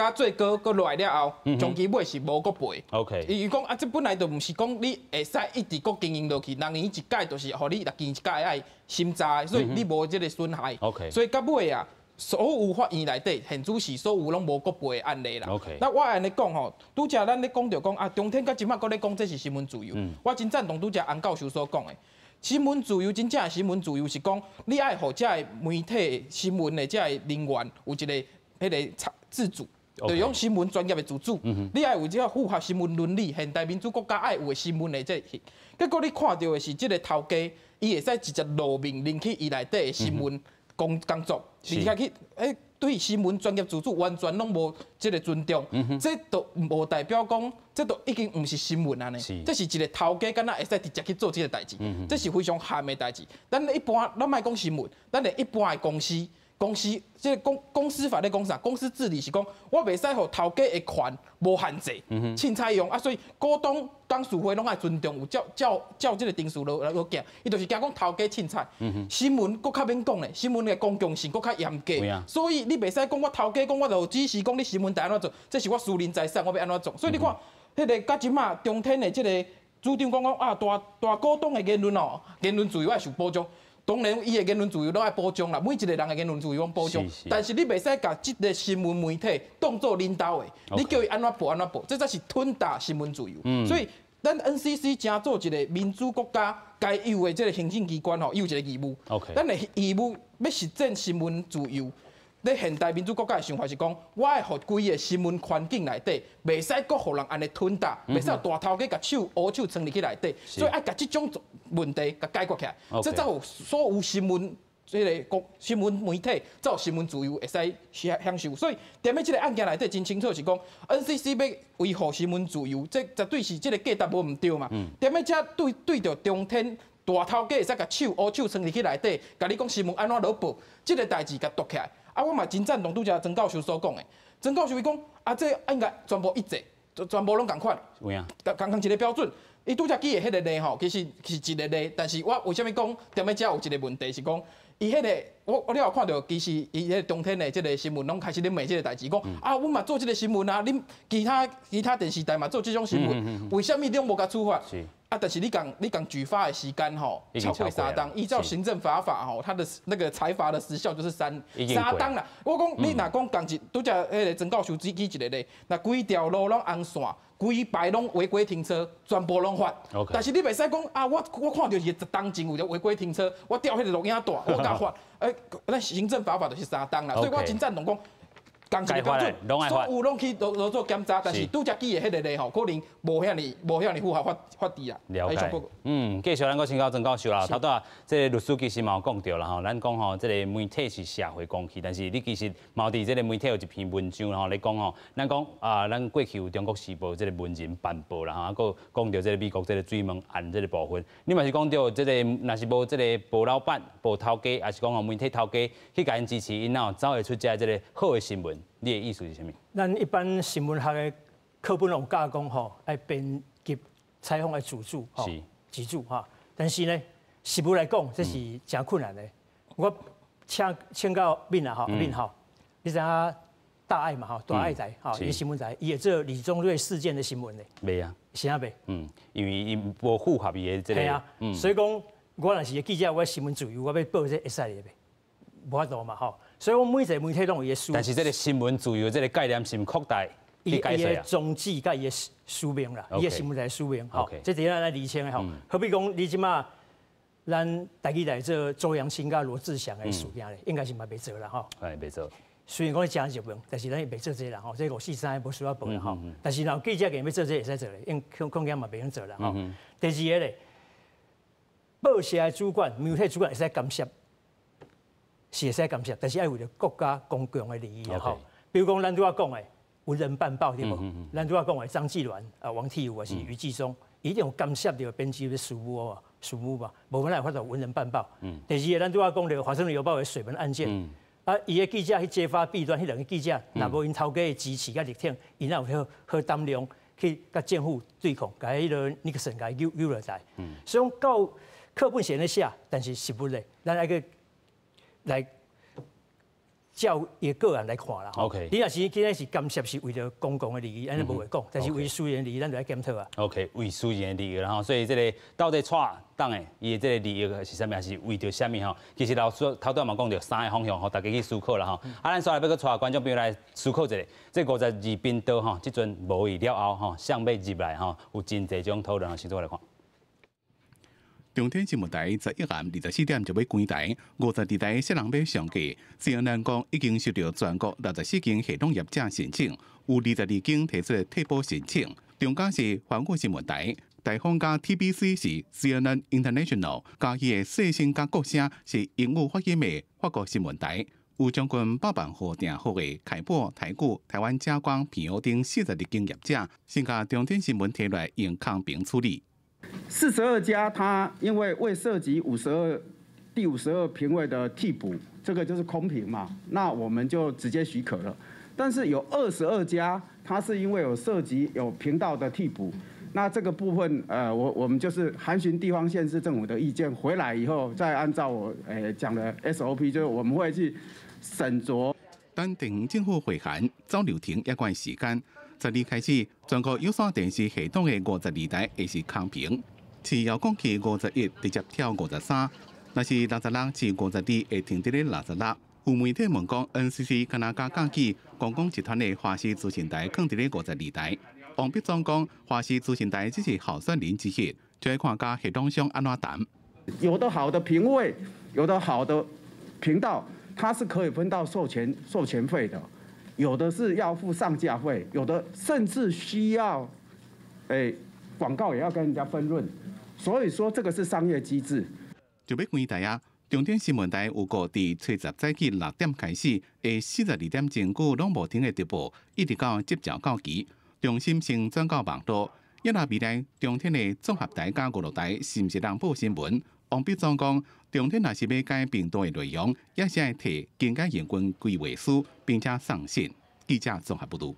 加最高閣落來了後，終其尾是無閣賠。 伊講啊，這本來就毋是講你會使一直閣經營落去，人伊一屆就是予你若經一屆愛審查，所以你無這個損害。 所以到尾啊，所有法院內底現主是所有攏無閣賠的案例啦。 那我按呢講吼，拄才咱咧講著講啊，中天到這馬閣咧講這是新聞自由，我真贊同拄才洪教授所講的。新聞自由，真正的新聞自由是講，你愛予這个媒體新聞的這个人員有一個彼個自主。就用新聞專業的自主，你愛有這個符合新聞倫理、現代民主國家愛有的新聞的這個。結果你看到的是這個頭家，伊會使直接露面入去伊內底的新聞工作，而且去對新聞專業自主完全攏無這個尊重，這都無代表講，這都已經毋是新聞啊呢，這是一個頭家敢若會使直接去做這個代誌，這是非常譀的代誌。咱一般咱莫講新聞，咱的一般的公司。公司這個公司法咧講啥？公司治理是講，我袂使予頭家的權無限制，凊彩用啊，所以股東董事會攏愛尊重，有照照照這個程序落來落行，伊就是驚講頭家凊彩。新聞閣較免講咧，新聞的公共性閣較嚴格，所以你袂使講我頭家講我就指示講你新聞台按怎做，這是我私人財產，我欲按怎做。所以你看，彼個到這馬中天的這個主張講講啊，大大股東的言論哦，言論自由愛受保障。當然，伊的言論自由攏愛保障啦，每一個人的言論自由攏保障。但是你袂使共這個新聞媒體當做恁兜的，你叫伊按怎報按怎報，這才是吞打新聞自由。所以，咱 NCC 成做一個民主國家該有的這個行政機關吼，伊有一個義務。 咱的義務欲實踐新聞自由。咧現代民主國家的想法是講，我愛予規个新聞環境內底，袂使閣予人按呢吞打，袂使予大頭家共手烏手藏入去內底，所以愛共這種問題共解決起來，這才有所有新聞這个公新聞媒體才有新聞自由會使享受。所以踮咧這個案件內底真清楚是講，NCC 欲維護新聞自由，這絕對是這個價值無毋對嘛。踮咧遮對對著中天大頭家會使共手烏手藏入去內底，共你講新聞按怎落報，這個代誌共堵起來。啊，我嘛真贊同拄才曾教授所講的，曾教授伊講啊，這應該全部一致，全部攏仝款，仝仝一個標準。伊拄才舉的彼個例吼，其實是一個例，但是我為啥物講踮咧遮有一個問題是講，伊彼個我了有看著，其實伊彼個中天的這個新聞攏開始咧罵這個代誌，講啊，阮嘛做這個新聞啊，恁其他其他電視台嘛做這種新聞，為啥物攏無共處罰？啊！但是你講你講舉發的時間吼，超過3冬，依照行政罰法吼，它的那個裁罰的時效就是三冬啦。我講你若講仝一，拄才彼個曾教授舉舉一個例，若規條路攏紅線，規排攏違規停車，全部攏罰。但是你袂使講啊，我看著是10冬前有違規停車，我調彼個錄影帶，我共罰。咱行政罰法就是三冬啦，所以我真贊同講。仝一個標準，所有攏去都做檢查，但是拄才舉的彼個例吼，可能無遐爾符合法治啦。了解。繼續咱閣請教曾教授啦。頭拄仔這個律師其實嘛有講著啦吼，咱講吼，這個媒體是社會公器，但是你其實嘛佇這個媒體有一篇文章吼，咧講吼，咱講啊，咱過去有中國時報這個文人辦報啦吼，啊，閣講著這個美國這個水門案這個部分，你嘛是講著這個，若是無這個報老闆、報頭家，抑是講吼媒體頭家去共𪜶支持，𪜶哪有走會出這個好的新聞？你的意思是啥物？咱一般新聞學的課本攏有教講吼，愛編輯採訪的自主，吼，自主哈。但是呢，實務來講，這是誠困難的。我請請教敏啊，吼，敏吼，你知影大愛嘛？吼，大愛台，吼，伊新聞台，伊會做李宗瑞事件的新聞的。袂啊？是啥袂？因為伊無符合伊的這個。係啊，所以講，我若是個記者，我新聞自由，我欲報這會使袂？無法度嘛，吼。所以講每一個媒體攏有伊的使。但是這個新聞自由這個概念是毋擴大伊的宗旨佮伊的使命啦，伊的新聞台使命，吼，這是咱來釐清的吼。好比講，你這馬咱台語來做周揚青佮羅志祥的事件咧，應該是嘛袂做啦，吼。哎，袂做。雖然講誠熱門，但是咱袂做這個啦，吼。這5、4、3無需要報啦，吼。但是若有記者欲做這個會使做咧，因空間嘛袂用做啦，吼。第二個咧，報社的主管、媒體主管會使干涉。是會使干涉，但是愛為著國家公共的利益啊！吼，比如講，咱拄仔講的文人辦報對無？咱拄仔講的張季鸞啊、王體如抑是余紀忠，一定有干涉著編輯的事務哦，事務嘛，無咱會發到文人辦報。第二個，咱拄仔講著華盛頓郵報的水門案件，啊，伊的記者去揭發弊端，彼兩个記者，若無𪜶頭家的支持佮力挺，𪜶哪有彼膽量去佮政府對抗，共彼个尼克森共伊扭扭落來。所以講到課本寫咧寫，但是實物咧，咱愛去來照伊个案来看啦。 OK。你若是今日是干涉是为著公共的利益，按呢无话讲；但是为私人利益，咱就爱检讨啊。 OK，为私人的利益啦吼，所以这个到底蔡董的伊的这个利益是啥物，还是为著啥物吼？其实老师头拄仔嘛讲著三个方向，予大家去思考啦吼。啊，咱煞来欲阁带观众朋友来思考一下，这52频道吼，这阵无意了后吼，啥欲入来吼，有真济种讨论，先做来看。中天新闻台11暗24点就欲关台，52台谁人欲上架？CNN 讲已经收到全国64间系统业者申请，有22间提出退补申请。中嘉是环宇新闻台，大丰佮 TBC 是 CNN International，嘉义的世新佮国声是英语发音的法国新闻台。有将近100万户订户的凯播、台语、台湾嘉光、平遥等42间业者，先共中天新闻提来用空屏处理。 42家，它因为未涉及第52频位的替补，这个就是空频嘛，那我们就直接许可了。但是有22家，它是因为有涉及有频道的替补，那这个部分，我们就是函询地方县市政府的意见，回来以后再按照我讲的 SOP，就是我们会去审酌。等地方政府回函，走流程一段时间。12开始，全国有线电视系统的52台会是空屏，饲遥控器51直接跳53，若是66至52会停伫咧66。有媒体问讲，NCC 敢若共建议公共集团的华视资讯台囥伫咧52台。王必忠讲，华视资讯台只是候选人之一，就欲看佮系统商按怎谈。有的好的频位，有的好的频道，它是可以分到授权费的。有的是要付上架费，有的甚至需要，广告也要跟人家分润，所以说这个是商业机制。就欲关台啊！中天新闻台有估伫初十早起6点开始，会42点钟久拢无停的直播，一直到执照到期，重新先转到网路。抑若未来中天的综合台佮娱乐台是毋是通报新闻？王必忠讲，中天若是欲改频道的内容，也是爱提更改营运规划书，并且送审。记者综合报道。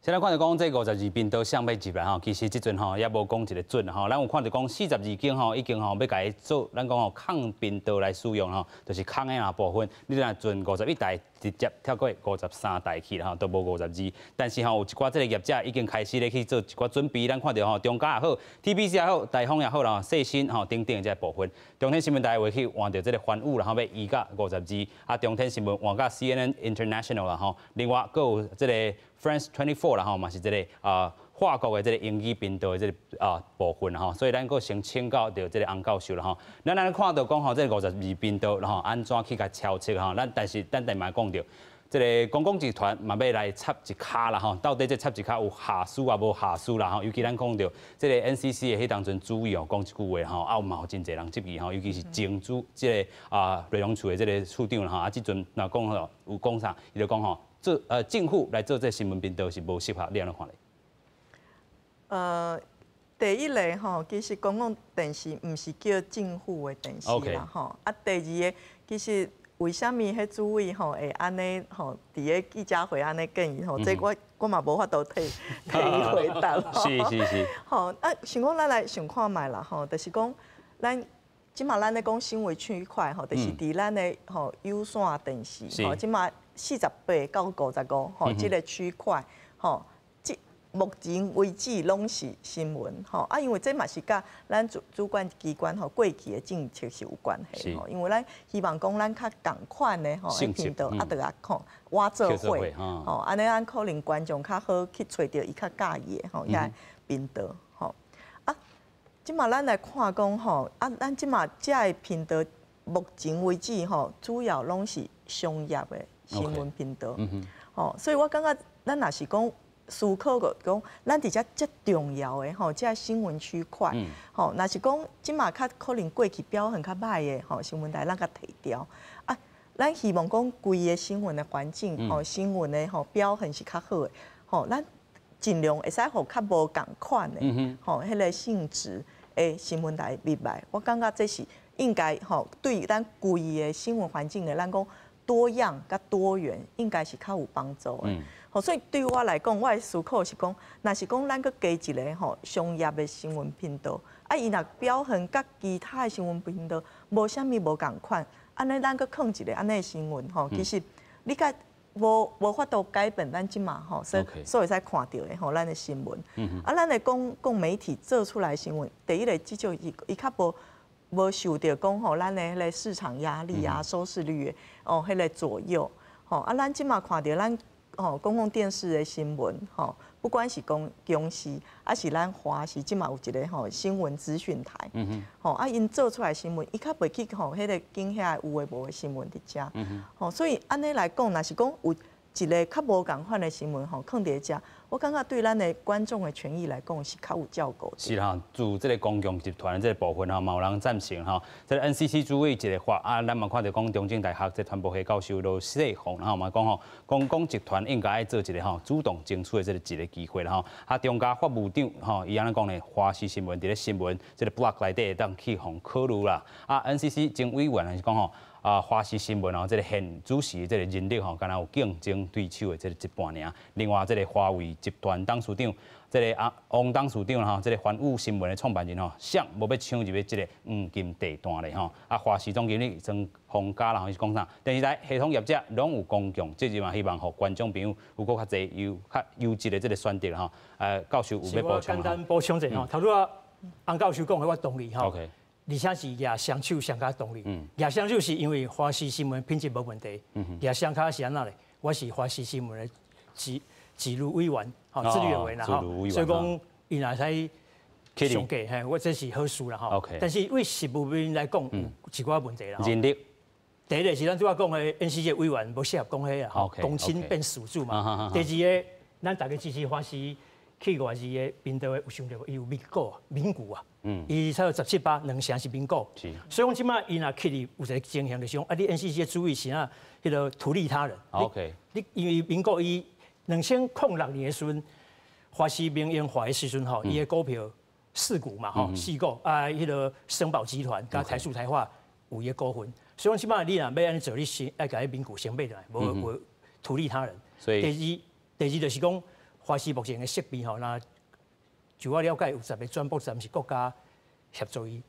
现在看著讲这52频道啥欲入来吼，其实这阵吼也无讲一个准吼。咱有看著讲42间吼已经吼欲共伊做，咱讲吼空频道来使用吼，就是空的那部分。你若阵51台直接跳过53台去啦吼，都无五十二。但是吼有一寡这个业者已经开始咧去做一寡准备。咱看著吼中嘉也好，TBC 也好，大丰也好啦，世新吼等等这个部分。中天新闻台会去换著这个环宇，然后欲移到五十二。啊，中天新闻换到 CNN International 啦吼。另外，阁有这个 France 24 啦吼，嘛是这个法国的这个英语频道的这个部分吼，所以咱阁先请教著这个洪教授啦吼。咱按呢看著讲吼，这个五十二频道，然后按怎去共敲测吼？咱但是咱但嘛讲著，这个公共集团嘛欲来插一跤啦吼，到底这插一跤有瑕疵抑无瑕疵啦吼？尤其咱讲著这个 NCC 的彼当阵主委哦，讲一句话吼，啊嘛有真济人质疑吼，尤其是前主这个内容处的这个处长啦吼，啊这阵若讲吼有讲啥，伊就讲吼，做政府来做这新闻频道是无适合，你按怎看咧？第一个吼，其实公共电视毋是叫政府的电视啦吼。啊，第二个，其实为啥物彼主委吼会按呢吼，伫个记者会按呢建议吼，这我嘛无法度替伊回答。吼，啊，想讲咱来想看觅啦吼，就是讲咱这马咱咧讲新闻区块吼，就是伫咱的吼有线电视吼，这马48到55吼，这个区块吼，这目前为止拢是新闻吼，啊，因为这嘛是佮咱主管机关吼过去的政策是有关系吼，因为咱希望讲咱较仝款的吼，频道啊，著爱看倚做伙吼，按呢咱可能观众较好去揣著伊较佮意的吼，遐频道吼。啊，这马咱来看讲吼，啊，咱这马遮个频道目前为止吼，主要拢是商业的新闻频道，吼，所以我感觉咱若是讲思考过讲，咱伫遮遮重要的吼，遮新闻区块，吼，若是讲这马较可能过去表现较䆀的吼，新闻台咱共提掉啊，咱希望讲规个新闻的环境吼，新闻的吼表现是较好的，吼，咱尽量会使予较无仝款的吼，彼个性质的新闻台入来，我感觉这是应该吼，对咱规个新闻环境的咱讲多样佮多元，应该是较有帮助的。吼，所以对我来讲，我的思考是讲，若是讲咱阁加一个吼商业的新闻频道，啊，伊若表现佮其他的新闻频道无啥物无仝款，按呢咱阁囥一个按呢的新闻吼，其实你較無法度改變咱這馬吼，所會使看著的吼，咱的新聞。啊，咱的公共媒體做出來的新聞，第一个至少伊較無受著講吼，咱的彼个市場壓力啊、收視率的哦，彼个左右。吼啊，咱這馬看著咱吼公共電視的新聞吼，不管是公公視，抑是咱華視，這馬有一个吼新聞資訊台。吼啊，𪜶做出來新聞，伊較袂去吼彼个跟遐有的無的新聞佇遮。吼，所以按呢來講，若是講有一个較無仝款的新聞吼，囥佇遮，我感覺對咱的觀眾的權益來講是較有照顧。是啦，自這个公共集團的這个部分吼，嘛有人贊成吼。這个 NCC 主委一个話啊，咱嘛看著講中正大學這傳播系教授羅世宏，然後嘛講吼，公共集團應該愛做一个吼主動爭取的這个一个機會啦吼。啊，中嘉法務長吼，伊按呢講呢，華視新聞佇咧新聞這个 block 內底會當去予考慮啦。啊，NCC 前委員是講吼，啊，華視新聞哦，這个現主持這个人力吼，敢若有競爭對手的這个一半爾。另外，這个華為集團董事長，這个啊王董事長吼，這个寰宇新聞的創辦人吼，誰無欲搶入去這个黃金地段咧吼。啊，華視總經理曾宏嘉啦，伊是講啥？電視台系統業者攏有公共責任嘛，希望予觀眾朋友有閣較濟優較優質的這个選擇吼。教授有欲補充？簡單補充者吼，頭拄仔洪教授講的我同意吼。而且是舉雙手相較同意，舉雙手是因為華視新聞品質無問題，舉雙跤是按怎咧？我是華視新聞的自律委員，吼，自律委員啦，吼，所以講伊若使上架，嘿，我這是好事啦，吼。但是對實務面來講，有一寡問題啦。人力。第一个是咱拄仔講的 NCC 委員無適合講彼个吼，公親變事主嘛。第二个，咱逐家支持華視去外字的頻道的有想著無？伊有美股啊，美股啊。伊差不多17%，兩成是民股。所以講這馬伊若去哩有一个情形，就是講啊，你 NCC 的主委是啥？彼个圖利他人。 你因為民國伊2006年的時陣，華視民營化的時陣吼，伊的股票四股嘛吼，四股啊，彼个聲寶集團佮台塑台化有伊的股份。所以講這馬你若欲按呢做，你先愛共彼民股先買落來，無無圖利他人。所以第二，第二就是講華視目前的設備吼，若據我了解，有10个轉播站是國家協助伊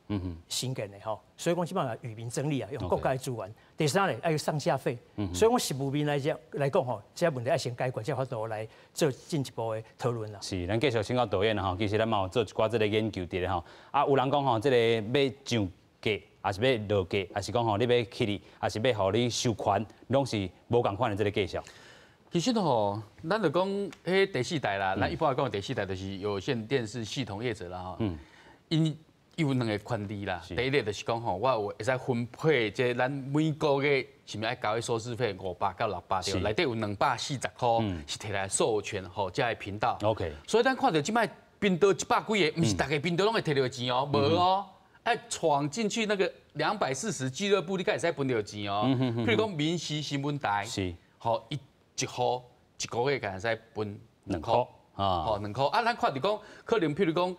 興建的吼，所以講這馬與民爭利啊，用國家的資源。第三咧，愛有上架費，所以講實務面來講來講吼，這個問題愛先解決，才有法度來做進一步的討論啦。是，咱繼續請教導演吼，其實咱嘛有做一寡這个研究佇咧吼，啊，有人講吼，這个欲上價，抑是欲落價，抑是講吼，你欲起哩，抑是欲予你授權，攏是無仝款的這个價數。其實吼，咱就講彼第四台啦，咱一般來講第四台就是有線電視系統業者啦吼。𪜶有兩个權利啦，第一个就是講吼，我有會使分配這咱每個月是毋是愛交彼收視費500到600對，內底有240塊是提來授權予這个頻道。 所以咱看著這擺頻道100幾个，毋是逐个頻道攏會提著錢哦，無哦。愛闖進去那個240俱樂部，你才會使分著錢哦。譬如講民視新聞台，予伊一戶一個月敢會使分2塊，吼2塊。啊，咱看著講，可能譬如講，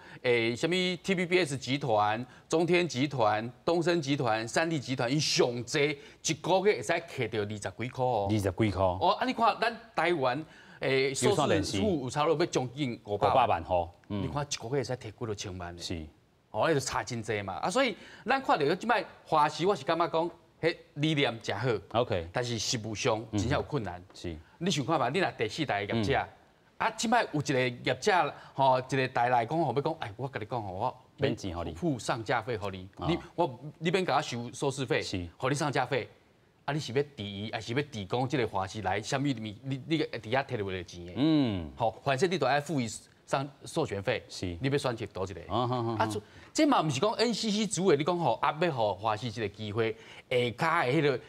啥物 TVBS 集團、中天集團、東森集團、三立集團，𪜶上濟一個月會使揢著20幾塊哦。 20幾塊。哦，啊，你看咱台灣收視數有差不多欲將近五百萬戶，你看一個月會使摕幾落千萬。哦，彼就差真濟嘛。啊，所以咱看著這擺華視，我是感覺講，彼理念誠好。 但是實務上真正有困難。你想看覓，你若第四台的業者，啊，這擺有一个業者吼，一个台來講吼，欲講，哎，我共你講吼，我免錢予你，付上架費予你，你我你免共我收收視費，予你上架費，啊，你是欲質疑，抑是欲提講這个華視來啥物物，你佇遐提著袂著錢的？吼，反正你都愛付伊上授權費，你欲選擇佗一个？啊，這嘛毋是講 NCC 主委，你講吼，啊，欲予華視一个機會，下跤的彼个。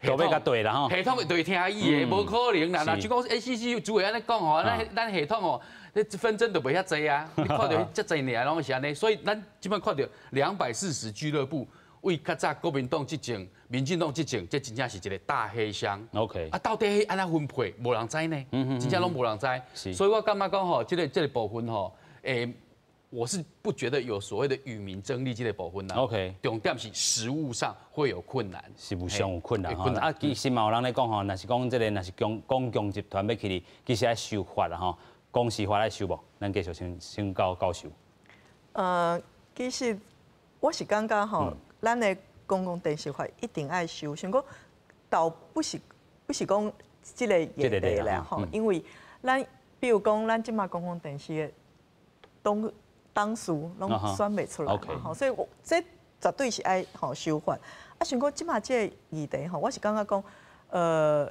都欲共對啦吼，系統會對聽伊的，無可能啦。若就講 NCC 主委按呢講吼，咱系統吼，彼紛爭就袂遐濟啊。你看著遮濟年攏是按呢，所以咱這擺看著240俱樂部，為較早國民黨執政、民進黨執政，這真正是一个大黑箱。 啊，到底彼按怎分配，無人知呢。真正攏無人知。所以我感覺講吼，這个部分吼，我是不覺得有所謂的與民爭利這个部分啦。 重點是實務上會有困難。實務上有困難吼。啊，其實嘛有人咧講吼，若是講這个，若是公共集團欲起哩，其實愛修法啦吼，公視法愛修無？咱繼續先教教授。其實我是感覺吼，咱的公共電視法一定愛修，想講倒不是講這个議題啦吼，因為咱比如講，咱這馬公共電視的董董事攏選袂出來嘛吼，所以我這絕對是愛吼修法。啊，想講這馬這个議題吼，我是感覺講，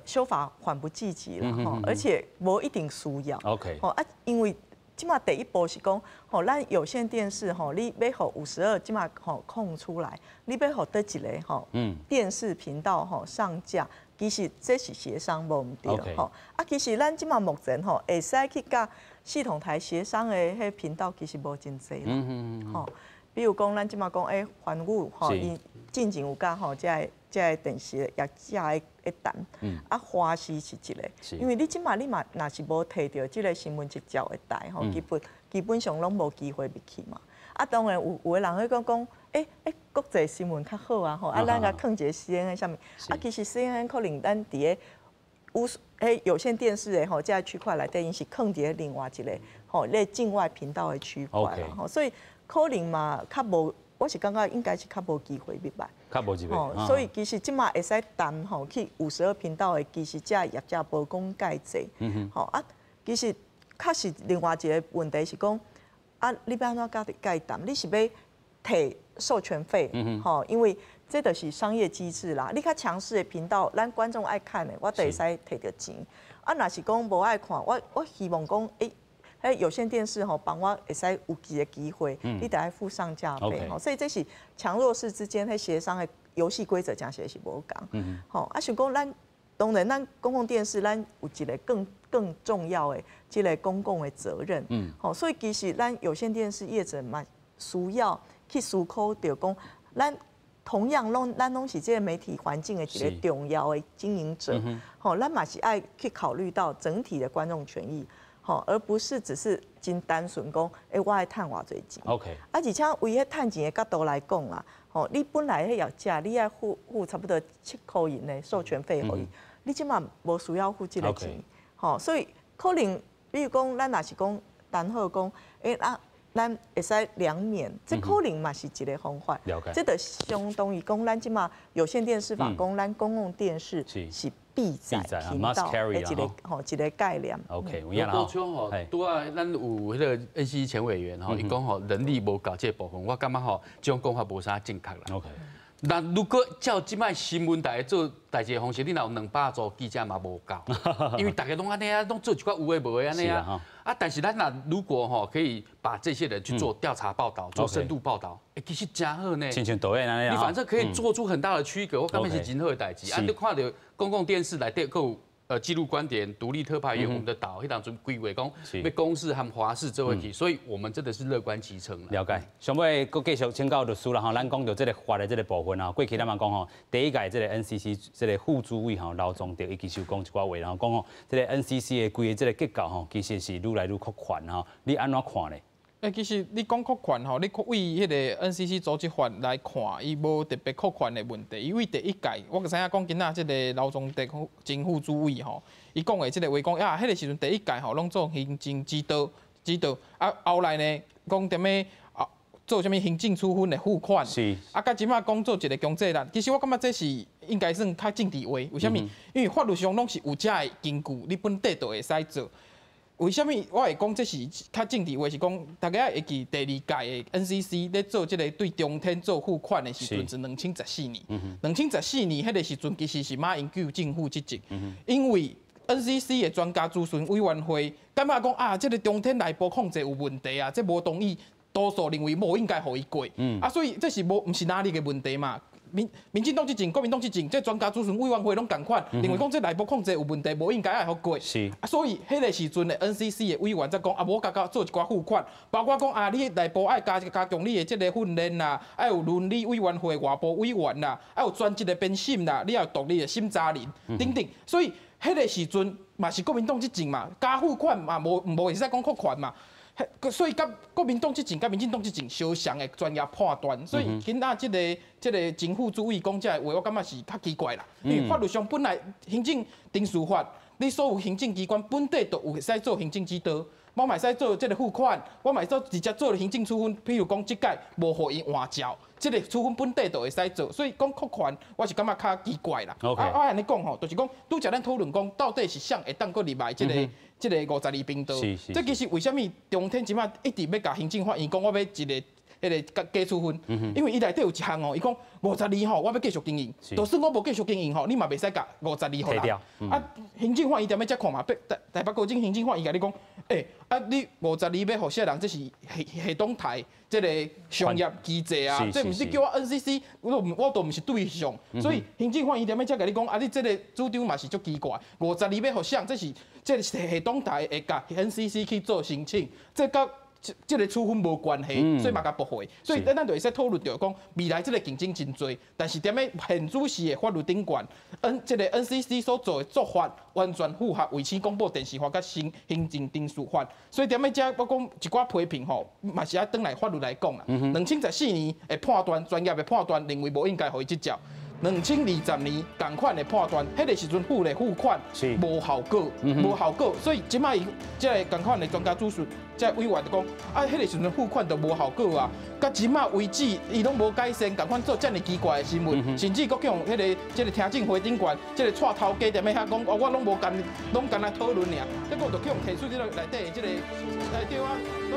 修法緩不濟急啦吼，而且無一定需要。 吼啊，因為這馬第一步是講，吼，咱有線電視吼，你欲予52這馬吼空出來，你欲予佗一个吼，電視頻道吼上架，其實這是協商無毋對吼。啊，其實咱這馬目前吼會使去佮系統台協商的彼頻道其實無真濟啦。吼，比如講咱這馬講環宇吼，伊進前有佮吼這个這个電視業者的談，啊，華視是一个，因為你這馬你嘛若是無提著這个新聞執照的台吼，基本上攏無機會入去嘛。啊，當然有的人會講講，欸，國際新聞較好啊吼，啊，咱共囥一个 CNN 啥物，啊，其實 CNN 可能咱佇个有彼有線電視的吼，這个區塊內底，𪜶是囥佇咧另外一個吼，咧境外頻道的區塊啦吼，所以可能嘛較無，我是感覺應該是較無機會入來。較無機會。吼，所以其實這馬會使談吼去52頻道的，其實這業者無講蓋濟。吼啊，其實確實另外一個問題是講，啊，你欲按怎佮伊談？你是欲提授權費？吼，因為這就是商業機制啦。你較強勢的頻道，咱觀眾愛看的，我就會使提著錢。啊，若是講無愛看，我希望講，欸，彼有線電視吼，幫我會使有一个機會，你得愛付上架費吼。所以這是強弱勢之間彼協商的遊戲規則，誠實是無仝。吼，啊，想講咱當然，咱公共電視，咱有一个更重要的這个公共的責任。吼，所以其實咱有線電視業者嘛需要去思考著講，咱同樣攏咱攏是這个媒體環境的一个重要的經營者。吼，咱嘛是愛去考慮到整體的觀眾權益。吼，而不是只是真單純講，欸，我愛趁偌濟錢。 啊，而且為彼趁錢的角度來講啦，吼，你本來彼業者，你愛付差不多7箍銀的授權費予伊，你這馬無需要付這个錢。吼，所以可能，比如講，咱若是講談好講，欸啊，咱會使兩免，這可能嘛是一个方法。這就相當於講，咱這馬有線電視法講，咱公共電視是必載頻道的一个吼一个概念。 OK，我補充吼，拄仔咱有彼个 NCC 前委員吼，伊講吼人力無夠這個部分，我感覺吼這種講法無啥正確啦。 那如果照這擺新聞台做代誌的方式，你若有200組記者嘛無夠，因為大家攏按呢啊，攏做一寡有的無的按呢啊。啊，但是咱若如果吼可以把這些人去做調查報道，做深度報道，欸，其實真好呢。親像導演按呢，你反正可以做出很大的區隔，我感覺是真好的代誌。啊，你看著公共電視內底閣有紀錄觀點、獨立特派員、我們的島，彼當陣規劃講欲公視和華視做伙去，所以我們真的是樂觀其成。了解。上尾閣繼續請教律師啦吼，咱講著這个法的這个部分吼，過去咱嘛講吼，第一屆這个 NCC 這个副主委吼劉宗德伊其實有講一寡話，然後講吼，這个 NCC 的規个這个結構吼，其實是愈來愈擴權吼，你按怎看呢？欸，其實你講擴權吼，你為彼个 NCC 組織法來看，伊無特別擴權的問題。伊為第一屆，我知影講今仔這个劉宗德前副主委吼，伊講的這个話講啊，彼个時陣第一屆吼攏做行政指導指導，啊後來呢講踮咧啊做啥物行政處分的付款，啊，佮這馬講做一个強制力，其實我感覺這是應該算較政治話，為啥物？因為法律上攏是有這个根據，你本底就會使做。為啥物我會講這是較政治話？是講大家會記第二屆的 NCC 咧做這个對中天做付款的時陣是2014年。2014年彼个時陣其實是馬英九政府執政，因為 NCC 的專家諮詢委員會感覺講啊，這个中天內部控制有問題啊，這無同意，多數認為無應該予伊過。啊，所以這是無毋是哪裡的問題嘛？民進黨執政、國民黨執政，這專家諮詢委員會攏仝款，認為講這內部控制有問題，無應該愛予過。啊，所以彼個時陣的 NCC 的委員才講啊，無佮佮做一寡付款，包括講啊，你內部愛加強你的這個訓練啦，愛有倫理委員會、外部委員啦，愛有專職的編審啦，你愛有獨立的審查人等等。所以彼個時陣嘛是國民黨執政嘛，加付款嘛無會使講擴權嘛。所以，佮國民黨執政、佮民進黨執政相像的專業判斷，所以今仔這个前副主委講這个話，我感覺是較奇怪啦。因為法律上本來行政程序法，你所有行政機關本底就有會使做行政指導，我嘛會使做這个付款，我嘛會做直接做行政處分。譬如講，這屆無予伊換照，這个處分本底就會使做。所以講擴權，我是感覺較奇怪啦。啊，我按呢講吼，就是講拄才咱討論講，到底是誰會當閣入來這个52頻道？這其實為啥物中天這擺一直欲共行政法院講，我欲一个彼个假處分？因為伊內底有一項哦，伊講五十二吼，我欲繼續經營，就算我無繼續經營吼，你嘛袂使共五十二予人。啊，行政法院踮咧遮看嘛，台北高等行政法院共你講，欸，啊，你五十二欲予啥人？這是系統台這个商業機制啊，這毋是叫我 NCC，我都毋是對象，所以行政法院踮咧遮共你講，啊，你這个主張嘛是足奇怪，五十二欲予誰？這是系統台會共 NCC 去做申請，這佮這个處分無關係，所以嘛共駁回。所以咱就會使討論著講，未來這个競爭真濟，但是踮咧現主時的法律頂懸，這个 NCC 所做的做法完全符合衛星廣播電視法佮新行政程序法。所以踮咧遮我講一寡批評吼，嘛是愛轉來法律來講啦。2014年的判斷，專業的判斷認為無應該予伊執照。2020年仝款的判斷，彼个時陣付的付款無效果，無效果，所以這擺伊這个仝款的專家主述，這委員就講，啊，彼个時陣付款就無效果啊，到這擺為止，伊攏無改善，仝款做遮爾奇怪的新聞，甚至閣去予彼个這个聽證會頂懸，這个蔡頭家踮咧遐講，哦，我攏無干，攏干焦討論爾，結果就去予提出這个內底的這个，對啊，攏